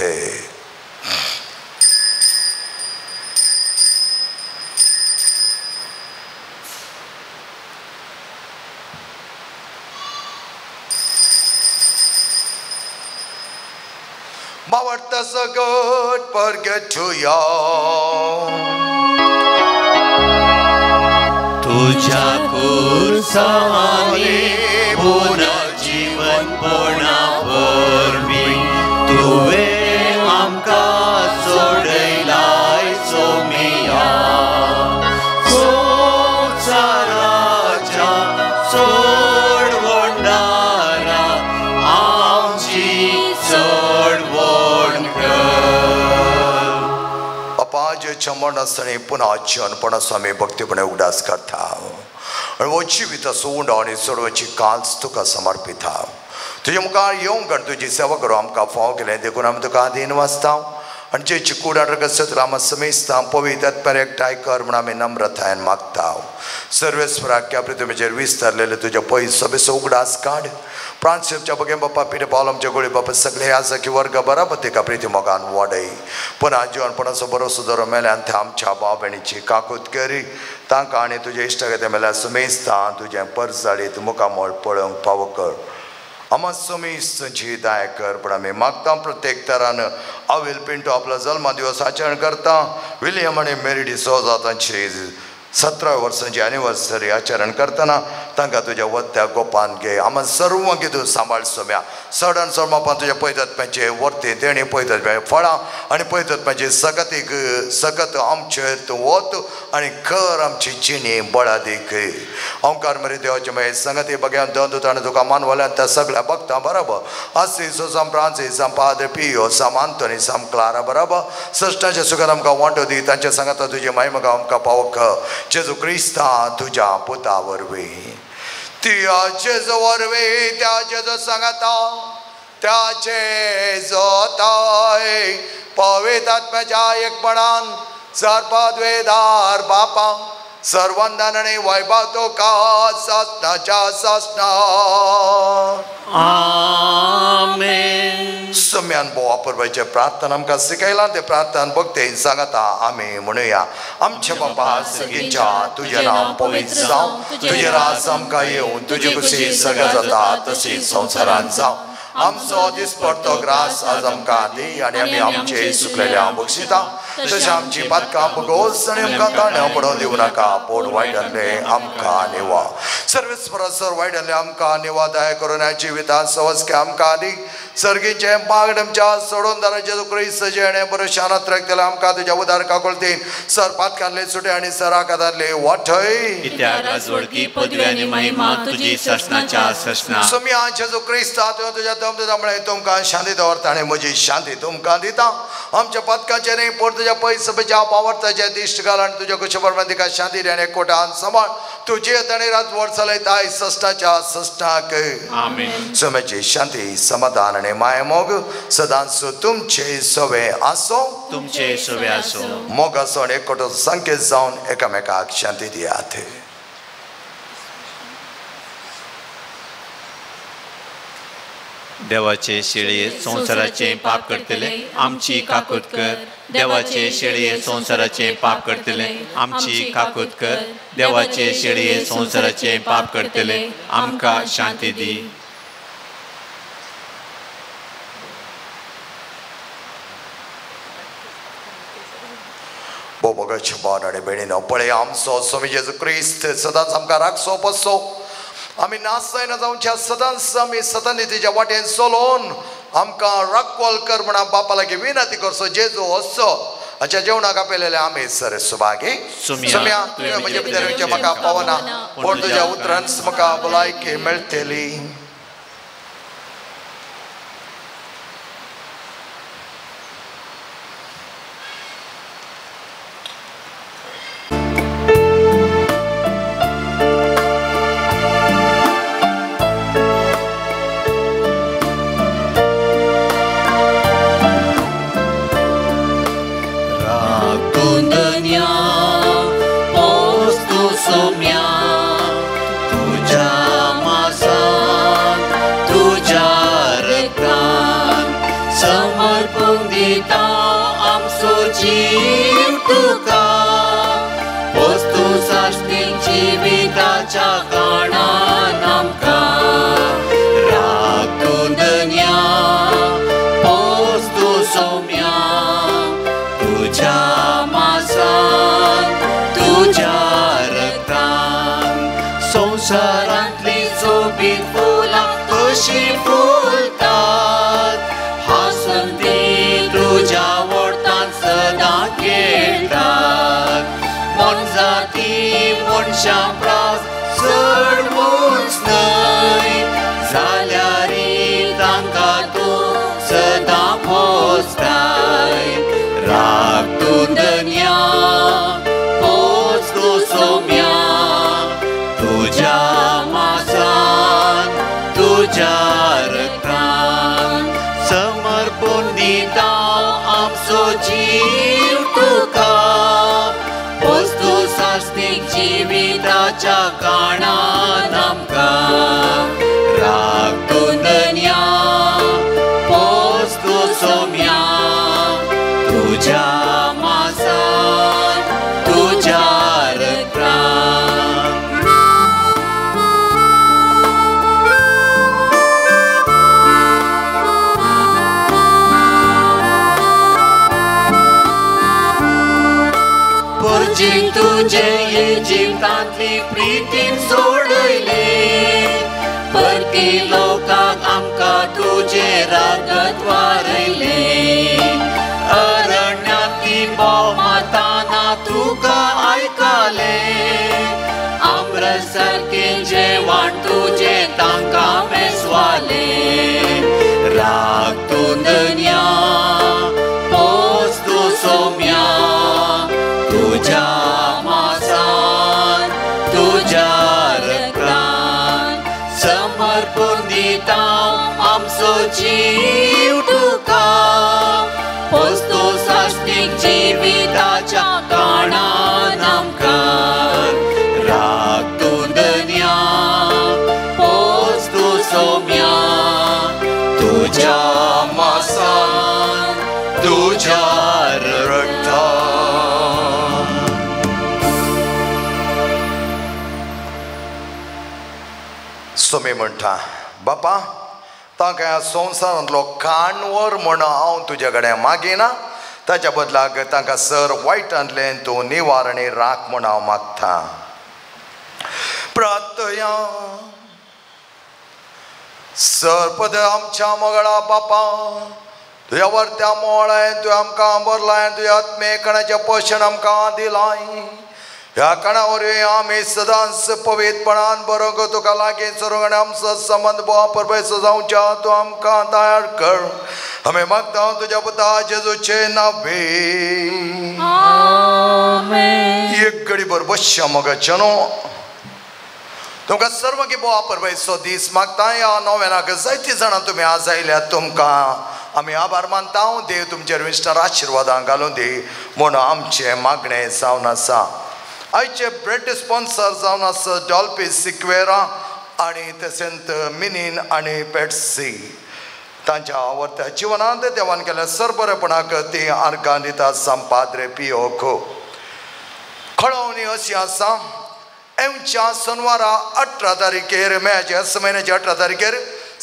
मावडता सगट परगेटुया तुझ्या कुर्साने पुनर्जीवनपणा वरवीं तुवें आमकां सोडयलाय सोमिया संवसाराच्या सोडवणारा आमची सोडवण कर. अपाजेच्या मरणासणी पुन्हा जीवनपणाचो आमी भक्तीपणे उगडास करता आनी हो जिविताचो उंडो आनी सोडवची काल्स तुका समर्पिता. तुज्या मुखार येवंक आनी तुजी सेवा करूं आमकां फावो केलें देखून आमी तुका आदीन वाचता आनी जेची कूड आनी रगत आमी समेजता पवित्र आत्म्यार एकठांय कर म्हूण आमी नम्रतायेन मागता. सर्वेस्पराक पृथ्वीचेर विस्तारलेले तुज्या पयस सभेचो उगडास काड. फ्रांसिसच्या बगे बापा पिटे पावल आमच्या गोळी बापा सगळे आसा वर्ग बराबर तिका प्रिती मोगान वाडय पुन्हा जिवनपणाचो बरो सुदारो मेल्यान ते आमच्या भाव भयणीची काकूत करी तांकां आनी तुज्या इश्टागते मेल्यार सुमेजता तुजें परसाडीत मुखामळ पळोवंक फावो कर. आमा सुमेज तुजी दया कर पण आमी मागता. प्रत्येक तरान आवेल पिंटो आपलो जल्मा दिवस आचरण करता. विलियम आनी मेरी डिसोजा तांची 17 वर्सांची एनिवर्सरी आचरण करतना तांकां तुज्या वत्त्या गोपान घे. आमकां सर्वांक तूं सांबाळ सोम्या. चडान चड मापान तुज्या पयतत्म्याचे वर्ती देणी पयतत्म्याचे फळां आनी पयतत्म्याचे सकतीक सकत आमचेर तूं वत आनी कर आमची जिणी बळादीक. ओंकार मरे देवाचे मागीर संगती बग्यान दोन दुतान तुका मानवल्यान त्या सगळ्या भक्तां बरोबर आसी Sam Francis Sam Padre Pio Sam Anthony Sam Clara बरोबर सश्टाच्या सुखान आमकां वांटो दी. तांच्या सांगाता तुजी मायमगा आमकां पावक जेजू क्रिस्ता तुज्या पुता वरवीं. त्या जेजू वरवीं त्या जेजू सांगाता त्या जेजोताय पवित्र आत्म्याच्या एकपणान सर्पद्वेदार बापा सर्वंदन आनी वैभव तुका सासणाच्या सासणा. आमेन. सम्यान बोवा परबाचे प्रार्थना आमकां शिकयलां ते प्रार्थना भक्ती सांगता आमी म्हणुया. आमच्या बापा सगळींच्या तुजें नांव पवित्र जावं, तुजें राज आमकां येवं, तुजी खुशी सगळें जाता तशी संवसारांत जावं. आमचो दिसपडतो ग्रास आज आमकां दी आनी आमी आमचे सुकलेल्या बक्षिता तशें आमची पातकां भोगोस आनी आमकां ताण्या पडोवन दिवं नाका, पूण वायटांतले आमकां निवा. सर्वेस्पर सर वायटांतले आमकां निवा. दया करून ह्या जिवितांत सवस्के आमकां दी. सर्गीचें मागण आमच्या सोडून दारा जेजू क्रिस्त जेणे बरो शानात रखतले आमकां तुज्या उदार काकुळतीन सर पातकांतले सुटे आनी सर आकारांतले वाटय. कित्याक राजवडकी पदवी आनी महिमा तुजी सासणाच्या सासणा. सुम्या जेजू क्रिस्ता तुवें तुज्या दमदता म्हळें तुमकां शांती दवरता आनी म्हजी शांती तुमकां दिता. आमच्या पातकांचें न्ही पूण तुज्या पयसपेच्या पावर्ताचें दिश्ट घाल आनी तुज्या कुशे प्रमाण तिका शांती दी आनी एकवटान सांबाळ. तुजी आनी राजवट चलयताय सश्टाच्या सश्टाक. आमेन. सुम्याची शांती समाधान आनी मायमोग सदांच तुमचे सवे आसो. तुमचे सवे आसो. मोग आसो आनी एकवटाचो संकेत जावन एकामेकाक शांती दियात. देवाचे शेळये संवसाराचें पाप करतले आमची काकूत कर. देवाचे शेळये संवसाराचें पाप करतले आमची काकूत कर. देवाचे शेळये संवसाराचें पाप करतले आमकां शांती दी. बोबगाचे भाव आनी भयणीनो, पळय आमचो स्वामी जेजू क्रिस्त सदांच आमकां राखचो पोसचो. आमी नासतना जावच्या सदांच आमी सतानितीच्या वाटेन चलोवन आमकां राखवल कर म्हणून बापा लागीं विनंती करचो. जेजू हसचो हाच्या जेवणाक आपयलेले आमी सर सुभागी. सुम्या तुवें म्हजे भितर येवचें म्हाका पावना, पूण तुज्या उतरान म्हाका भलायकी मेळटली. संवसारांतली सोबीत फुलां कशीं फुलतात, हांसून तीं तुज्या वोर्तान सदां खेळटात. मोनजाती मनशां प्रास चड उंच न्हय, जाल्यार तांकां तूं सदां पोसताय. राख तूं धनया पोस तूं सोम्या, तुज्या मासान तुज्या रक्तान समर्पून दिता आमचो जीव तुका. पोस तूं सासणीक जिविताच्या कारणान आमकां. राख तूं धनया पोस तूं सोम्या, तुज्या मासान तुज्या रक्तान. तुझे इजिप्तांतली प्रीतीन सोडयले, जाती लोकांक आमकां तुजें रगत वारयलें अरण्यांतली भोवमाताना तुका आयकलें आमरस सारकें जेवण तुजें तांकां मेसवालें राग तूं धन्या पोस तूं सोम्या तुज्या मासान तुज्या रगतान समर्पून दिता आमचो जीव तुका पोस तूं साश्टीक जिविताच्या कारणान आमकां राग तूं धन्या पोस तूं सोम्या तुज्या मासान तुज्या रगतान. सोमी म्हणटा बापा तांकां ह्या संवसारांतलो काणवर म्हण हांव तुज्या कडेन मागिना ताच्या बदलाक तांकां सर वायटांतलें तूं निवारणी राख म्हण हांव मागता. प्रार्थया सरपद आमच्या मगळा बापा तुज्या वर्त्या मोळाय तुवें आमकां भरलाय तुज्या आत्मेकणाचें पोशण आमकां दिलाय ह्या कणा वरवीं आमी सदांच पवित्रपणान बरोवंक तुका लागीं सरूंक आनी आमचो संबंद बोवा परबेचो जावच्या तूं आमकां तयार कर. आमी मागता तुज्या पुता जेजूचे नांवे. एक घडी भर बसया मोगाच्या न्हू. तुमकां सर्वांकी बोवा परबेचो दीस मागता. ह्या नोव्यानाक जायतीं जाणां तुमी आज आयल्यात तुमकां आमी आभार मानता. देव तुमचेर विस्तार आशिर्वादां घालूं दी म्हूण आमचें मागणें जावन आसा. आयचे ब्रेड स्पॉन्सर जावन आसा डॉल्पी सिक्वेरा आनी तशेंच मिनीन आनी पेट्सी. तांच्या आवडत्या जिवनांत देवान केल्या सरबरेपणाक ती आर्गां दिता संपाद्रे पियोक. खळोवणी अशी आसा एमच्या सोनवारा 18 तारखेर मेच्या म्हयन्याच्या 18 तारखेर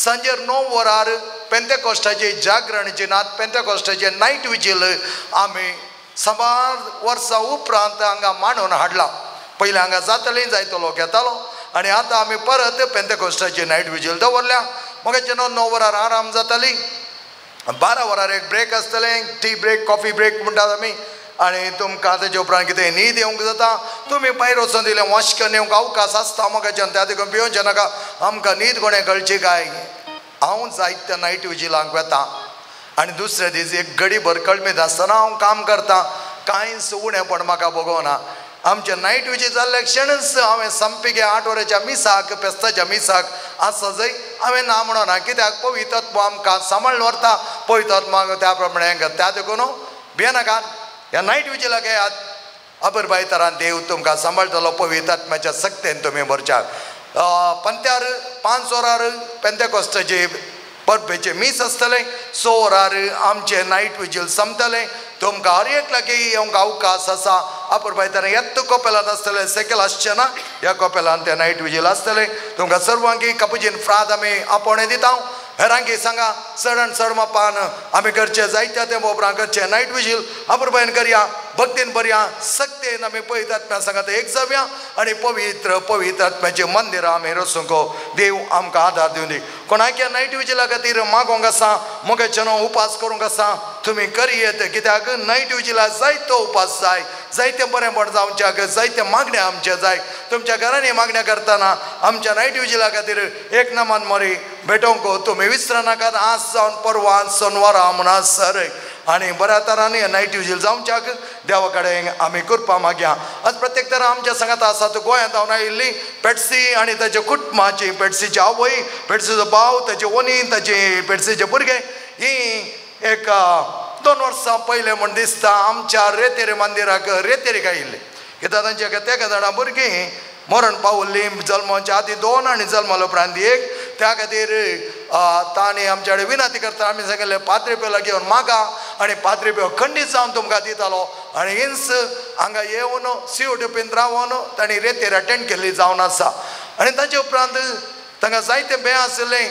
सांजेर 9 वरार पेंतेकोस्टाचे जागरणचे नात पेंतेकोस्टाचे नायट विजील आमी साबार वर्सां उपरांत हांगा मांडून हाडला. पयलीं हांगा जातलें जायतो लोक येतालो आनी आतां आमी परत पेंतेकोस्टाची नायट विजील दवरल्या. मगेचे 9 वरार आराम जाताली, 12 वरार एक ब्रेक आसतलें, टी ब्रेक कॉफी ब्रेक म्हणटात आमी. आनी तुमकां तेजे उपरांत कितें न्हीद येवंक जाता तुमी भायर वचून दिलें वाश्कन येवंक अवकाश आसता मगाच्यान त्या देखून भिवचें नाका. आमकां न्हीद कोणें कळची काय. हांव जायत्या नायट विजिलांक वता आनी दुसरे दीस एक घडी भर कळमीत आसतना हांव काम करता कांयच उणेपण म्हाका भोगोना. आमचें नायट विजील जाल्ले क्षणच हांवें संपिके 8 वरांच्या मिसाक पेस्ताच्या मिसाक आसा जंय हांवें ना म्हणना कित्याक पवित्र आत्मो आमकां सांबाळून व्हरता. पवित्र आत्मा त्या प्रमाणे त्या देखून भियेनाकात. ह्या नायट विजिलाक येयात. अबरबाय तरान देव तुमकां सांबाळटलो. पवित्र आत्म्याच्या सक्तेन तुमी भरच्याक. पंत्यार 5 वरार पेंतेकोस्टाचे परबेचें मीस आसतलें. 6 वरार आमचें नायट विजील सोंपतलें. तुमकां हर एक लागीं येवंक अवकाश आसा. अपुरबाय तरान येत्त कोपेलान आसतलें सेकेल आसचें ना ह्या कोपेलान तें नायट विजील आसतलें. तुमकां सर्वांकी कपुजीन फ्राद आमी आपोवणें दिता. हेरांकी सांगा चड आनी चड मापान आमी करचें जायत्या तें उपरांत करचें नायट विजील अपुरबायेन करया, भक्तीन भरया, सक्तेन आमी पवित्र आत्म्या सांगात एक जावया आनी पवित्र पवित्र आत्म्याचें मंदिरां आमी रसूंक देव आमकां आदार दिवं दी. कोणाक नायट विजिला खातीर मागोंक आसा मोगाचें न्हू उपास करूंक आसा तुमी करयेत कित्याक नायट विजिला जायतो उपास जाय, जायतें बरेंपण जावच्याक जायते मागण्या आमचें जाय. तुमच्या घरांनी मागण्या करतना आमच्या नायट विजिला खातीर एक नामान मरी भेटोवंक तुमी विसरनाकात. आज जावन परवां सोनवारा म्हण सर आनी बऱ्या तरांनी नायट विजील जावच्याक देवा कडेन आमी कृपा मागया. आज प्रत्येक तरा आमच्या सांगात आसा तो गोंयांत हांव आयिल्ली पेटसी आनी ताच्या कुटुंबाची पेटसीची आवय पेटसीचो भाव ताचे वनी ताचे पेटसीचे भुरगे ही एक 2 वर्सां पयलें म्हण दिसता आमच्या रेतेरी मंदिराक रेतेरीक आयिल्ली. कित्याक तांच्या तेका जाणां भुरगीं मरण पावल्ली जल्माच्या आदी 2 आनी जल्माल्या उपरांत 1. त्या खातीर तांणी आमच्या कडेन विनंती करता. आमी सांगिल्लें पाद्री पेला घेवन मागा आनी पाद्री पेव खंडीत जावन तुमकां दितालो. आनी हिंस हांगा येवन सीओटीपीन रावन तांणी रेतेर अटेंड केल्ली जावन आसा. आनी ताचे उपरांत तांकां जायते भंय आशिल्लें.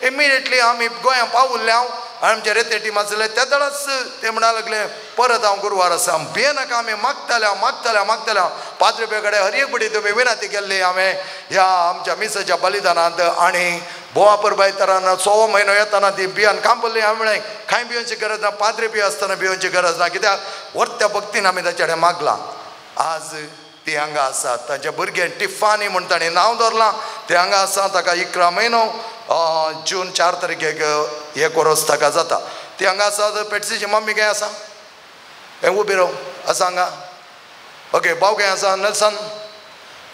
इमिडिएटली आमी गोंया पावुल्ले हांव आनी आमचे रेते टीम आसले त्या दळाच ते म्हणा लागले परत हांव गुरवार आसा भियेनाका. आमी मागताले हांव मागताले मागताले हांव पाद्री कडेन हर एक बडी तुमी विनंती केल्ली हांवें ह्या आमच्या मिसाच्या बलिदानांत. आनी बोवा परबाय तरान 6 म्हयनो येताना ती बियान कांपल्ली. हांवें म्हळें कांय भिवची गरज ना, पाद्रे बियो आसतना भिवची गरज ना, कित्याक वर्त्या भक्तीन आमी ताचे कडेन मागलां. आज ती हांगा आसा. तांच्या भुरगें टिफानी म्हूण ताणें नांव दवरलां. तें हांगा आसा. ताका 11 म्हयनो जून 4 तारखेक 1 वर्स ताका जाता. ती हांगा आसा. पेटसीची मम्मी खंय आसा? हें उबी राव आसा हांगा. ओके, भाव खंय आसा? नेल्सन.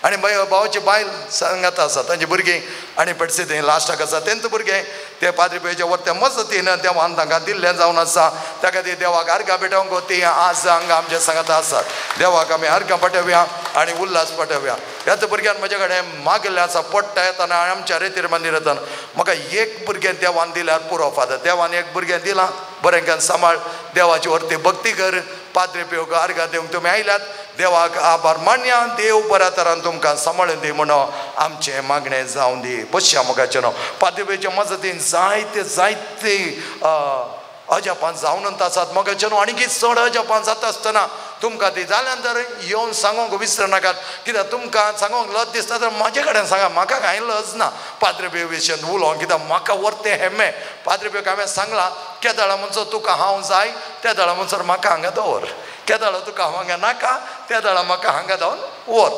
आनी भावाची बायल सांगात आसा. तांची भुरगीं आनी पेटसी थंय लास्टाक आसा. तेंच भुरगें ते पाद्री पेच्या वरत्या मजतीन देवान तांकां दिल्लें जावन आसा. त्या खातीर देवाक आर्गां भेटोवंक ती आज हांगा आमच्या सांगात आसात. देवाक आमी आर्गां पाठोवया आनी उल्हास पाठोवया. ह्याच भुरग्यान म्हजे कडेन मागिल्लें आसा. पडटा येतना आमच्या रेतीर मंदीर येतना म्हाका एक भुरगें देवान दिल्यार पुरो फादर. देवान एक भुरगें दिलां, बरें करून सांबाळ, देवाची वरती भक्ती कर. पाद्रे पिवक आर्गां दिवंक तुमी आयल्यात, देवाक आभार मानया. देव बऱ्या तरान तुमकां सांबाळून दी म्हणून आमचें मागणें जावं दी. बसया मोगाचें न्हू. पाद्रे मजतीन जायते जायते अजापान जावन आसात मोगाचें न्हू. आनी चड अजापान जाता आसतना तुमकां ती जाल्यान तर येवन सांगूंक विसरनाकात, कित्याक तुमकां सांगूंक लज दिसता तर म्हाजे कडेन सांगा. म्हाका कांय लज ना पाद्रे पियो विशयान उलोवंक, कित्याक म्हाका वरतें हेमें. पाद्रे पियोक हांवें सांगलां, केदाळा म्हणसर तुका हांव जाय त्या दाळा म्हणसर म्हाका हांगा दवर, केदाळा तुका हांव हांगा नाका त्या दाळा म्हाका हांगा धांवन व्हर.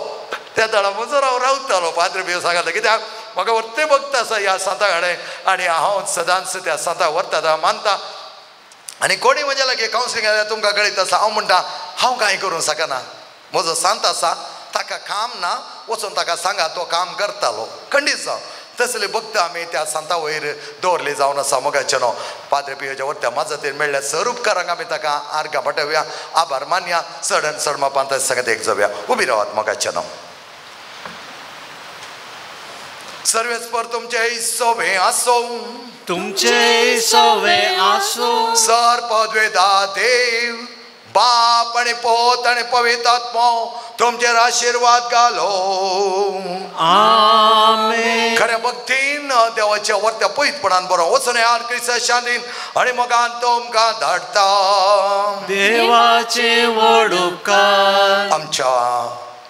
त्या दाळा म्हणसर हांव रावतालो. पाद्रे पियो सांगता, कित्याक म्हाका वरतें भक्त आसा ह्या सांता कडेन आनी हांव सदांच त्या सांता व्हरता मानता. आनी कोणी म्हज्या लागीं कावन्सिलींग जाल्यार तुमकां कळीत आसा, हांव म्हणटा हांव कांय करूंक शकना, म्हजो सांत आसा, ताका काम ना, वचून ताका सांगा तो काम करतालो. खंडीत जावं तसले भक्त आमी त्या सांता वयर दवरले जावन आसा. मोगाचें न्हू. पाद्रे पियोच्या वरत्या मजतीन मेळ्ळ्या सर उपकारांक आमी ताका आर्गां पाठोवया, आभार मानया. चड आनी चड मापान ताचे सांगात एक जावया. उबी रावात मोगाचें न्हू. सर्वेस्पर तुमचे सोवे आसो, तुमचे सोवे आसो. सर पदवेदा देव बाप आनी पोत आनी पवित्र आत्मो तुमचेर आशिर्वाद घालो. आमेन. खऱ्या भक्तीन देवाच्या वरत्या पवित्रपणान बरो वचून यार क्रिस्ता शांतीन आनी मोगान तुमकां धाडटा. देवाचे व्हड उपकार. आमच्या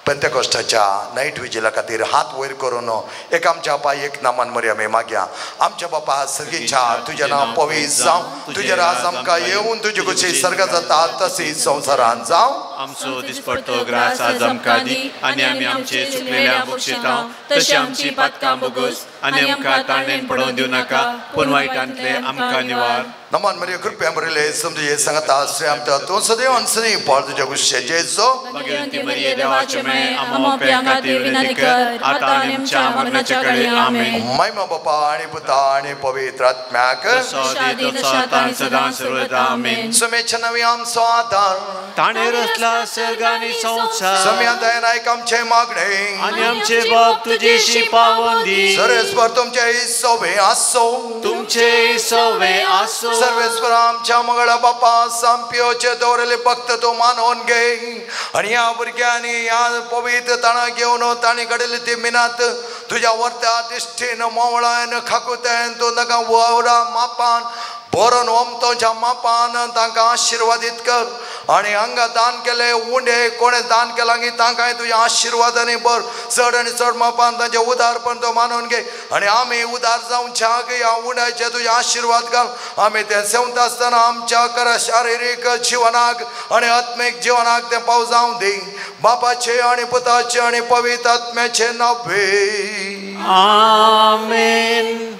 पेंतेकोस्टाच्या नायट विजिला खातीर हात वयर करून एक आमच्या पाय एक नामान मरी आमी मागया. आमच्या बापा सर्गीच्या, तुजें नांव पवित्र जावं, तुजें राज आमकां येवन, तुजी खुशी सर्गांत जाता तशी संवसारांत जावं. आमचो दिसपडतो ग्रास आज आमकां दी आनी आमी आमचे चुकलेल्या बक्षिता तशी आमची पातकां बोगस आनी आमकां ताणें पडोवन दिवं नाका, पूण वायटांतले आमकां निवार. नमन मरिया, कृपया भरिल्ले तुजें सांगाता आसलें आमकां तूं सदैव अनसनी पाळ तुज्या गुस्से जेजो. भगवंती मरिये देवाचे माये, आम्हा पाप्यां खातीर विनंती कर आता आनी आमच्या मरणाच्या वेळी. आमेन. महिमा बापा आनी पुता आनी पवित्र आत्म्याक, तसो आतां आनी सदां सर्वदा. आमेन. सुमेच्छा नवी आमचो आदार, ताणें रचला सर्ग आनी संवसार. सम्या दयेन आयक आमचें मागणें आनी आमचे बाप तुजेशी पावोवन दी. सर्वेस्पर तुमचे सोवे आसो, तुमचे सोवे आसो. सर्वेस्पर आमच्या मंगळा बापा सांपियोचे दवरले भक्त तो मानून घे आनी ह्या भुरग्यांनी ह्या पवित्र ताणा घेवन तांणी घडयली ती मिनात तुज्या वरत्या दिश्टीन मोवळायन खाकुतायन तूं तांकां वरा मापान भरून ओमतोच्या मापान तांकां आशिर्वादीत कर. आनी हांगा दान केले उंडे कोणें दान केलां की तांकांय तुज्या आशिर्वादांनी भर. चड आनी चड मापान तांचें उदारपण तो मानून घे आनी आमी उदार जावच्याक ह्या उंड्याचे तुजे आशिर्वाद घाल. आमी तें सेवता आसतना आमच्या करा शारिरीक जिवनाक आनी आत्मीक जिवनाक तें पाव जावं दी. बापाचे आनी पुताचे आनी पवित्र आत्म्याचे नांव. आमेन.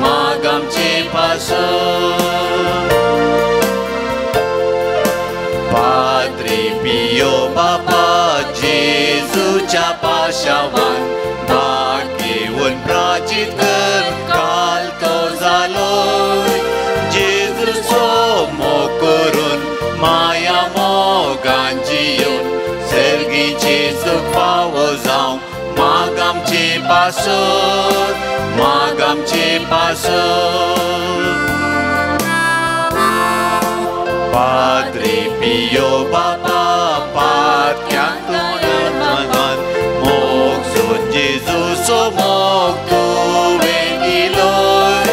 माग आमचे पासत. पाद्रे पियो बापा जेजूच्या पाशावान भाग घेवन प्राचीत कर काल तो जालो. जेजूचो मोग करून माया मोगान जियोवन सर्गीचे सुख फावो जावं. माग आमचे पासत. पासत, माग आमचे पासत। पाद्रे पियो बाबा पातक्यांतून मोग सोन जेजूचो मोग तुवें दिलोय,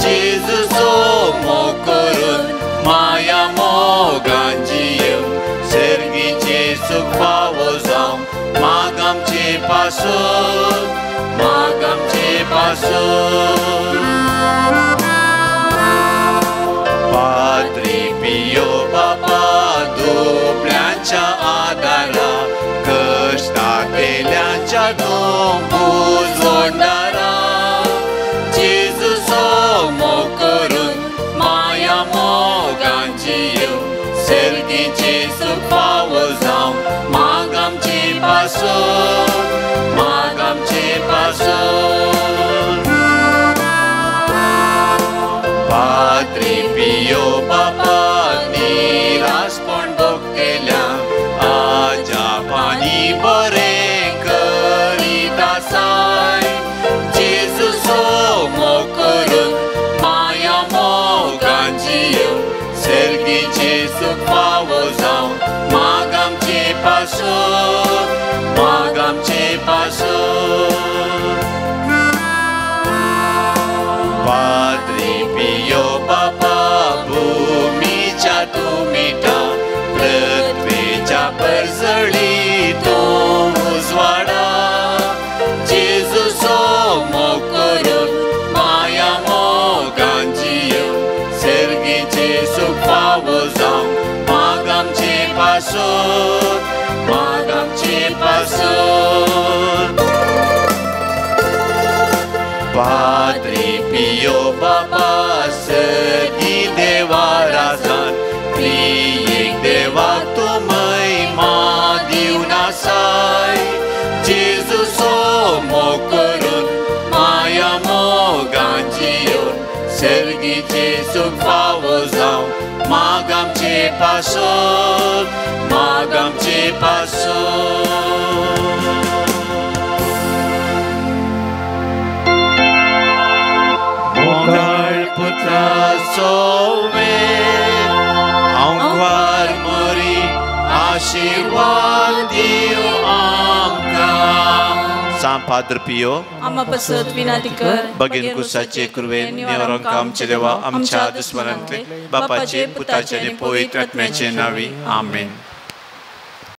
जेजूचो मोग करून माया मोगान जियेवन सर्गीचें सूख फावो जावं, माग आमचे पासत, माग आमचे पासत। पाद्रे पियो बाबा दुबळ्यांच्या आदारा, कश्टांतल्यांच्या तूं जोडणारा, जेजूचो मोग करून माया मोगान जियेवन सर्गीचें सूख फावो जावं, माग आमचे पासत, माग आमचे पासत। पाद्रे पियो बाबा निराशपण भोगतल्या आजापानी बरें करीत आसाय, जेजूचो मोग करून माया मोगान जियेवन सर्गीचें सूख फावो जावं, माग आमचे पासत, माग आमचे पासत। पाद्रे पियो बाबा भुमीच्या तूं मिठा, पृथ्वेच्या परजळी तूं उजवाडा, जेजूचो मोग करून माया मोगान जियेवन सर्गीचें सूख फावो जावं, माग आमचे पासत, माग आमचे पासत। पाद्रे पियो बाबा सदी देवा राजान, त्रियेक देवाक तूं महिमा दिवन आसाय, जेजूचो मोग करून माया मोगान जियेवन सर्गीचें सूख फावो जावं, माग आमचे पासत, माग आमचे पासत। मोगाळ पुत्राचो वेळ आंकवार मरी आशिर्वाद दिवं आमकां। सांत पाद्र पियो आमा पासत विनंती कर, बगेन कुसाचे कृपेन निवारण आमचे देवा आमच्या दुस्मनांतले, बापाचे पुताचे आनी पवित्र आत्म्याचे नांवी आमेन।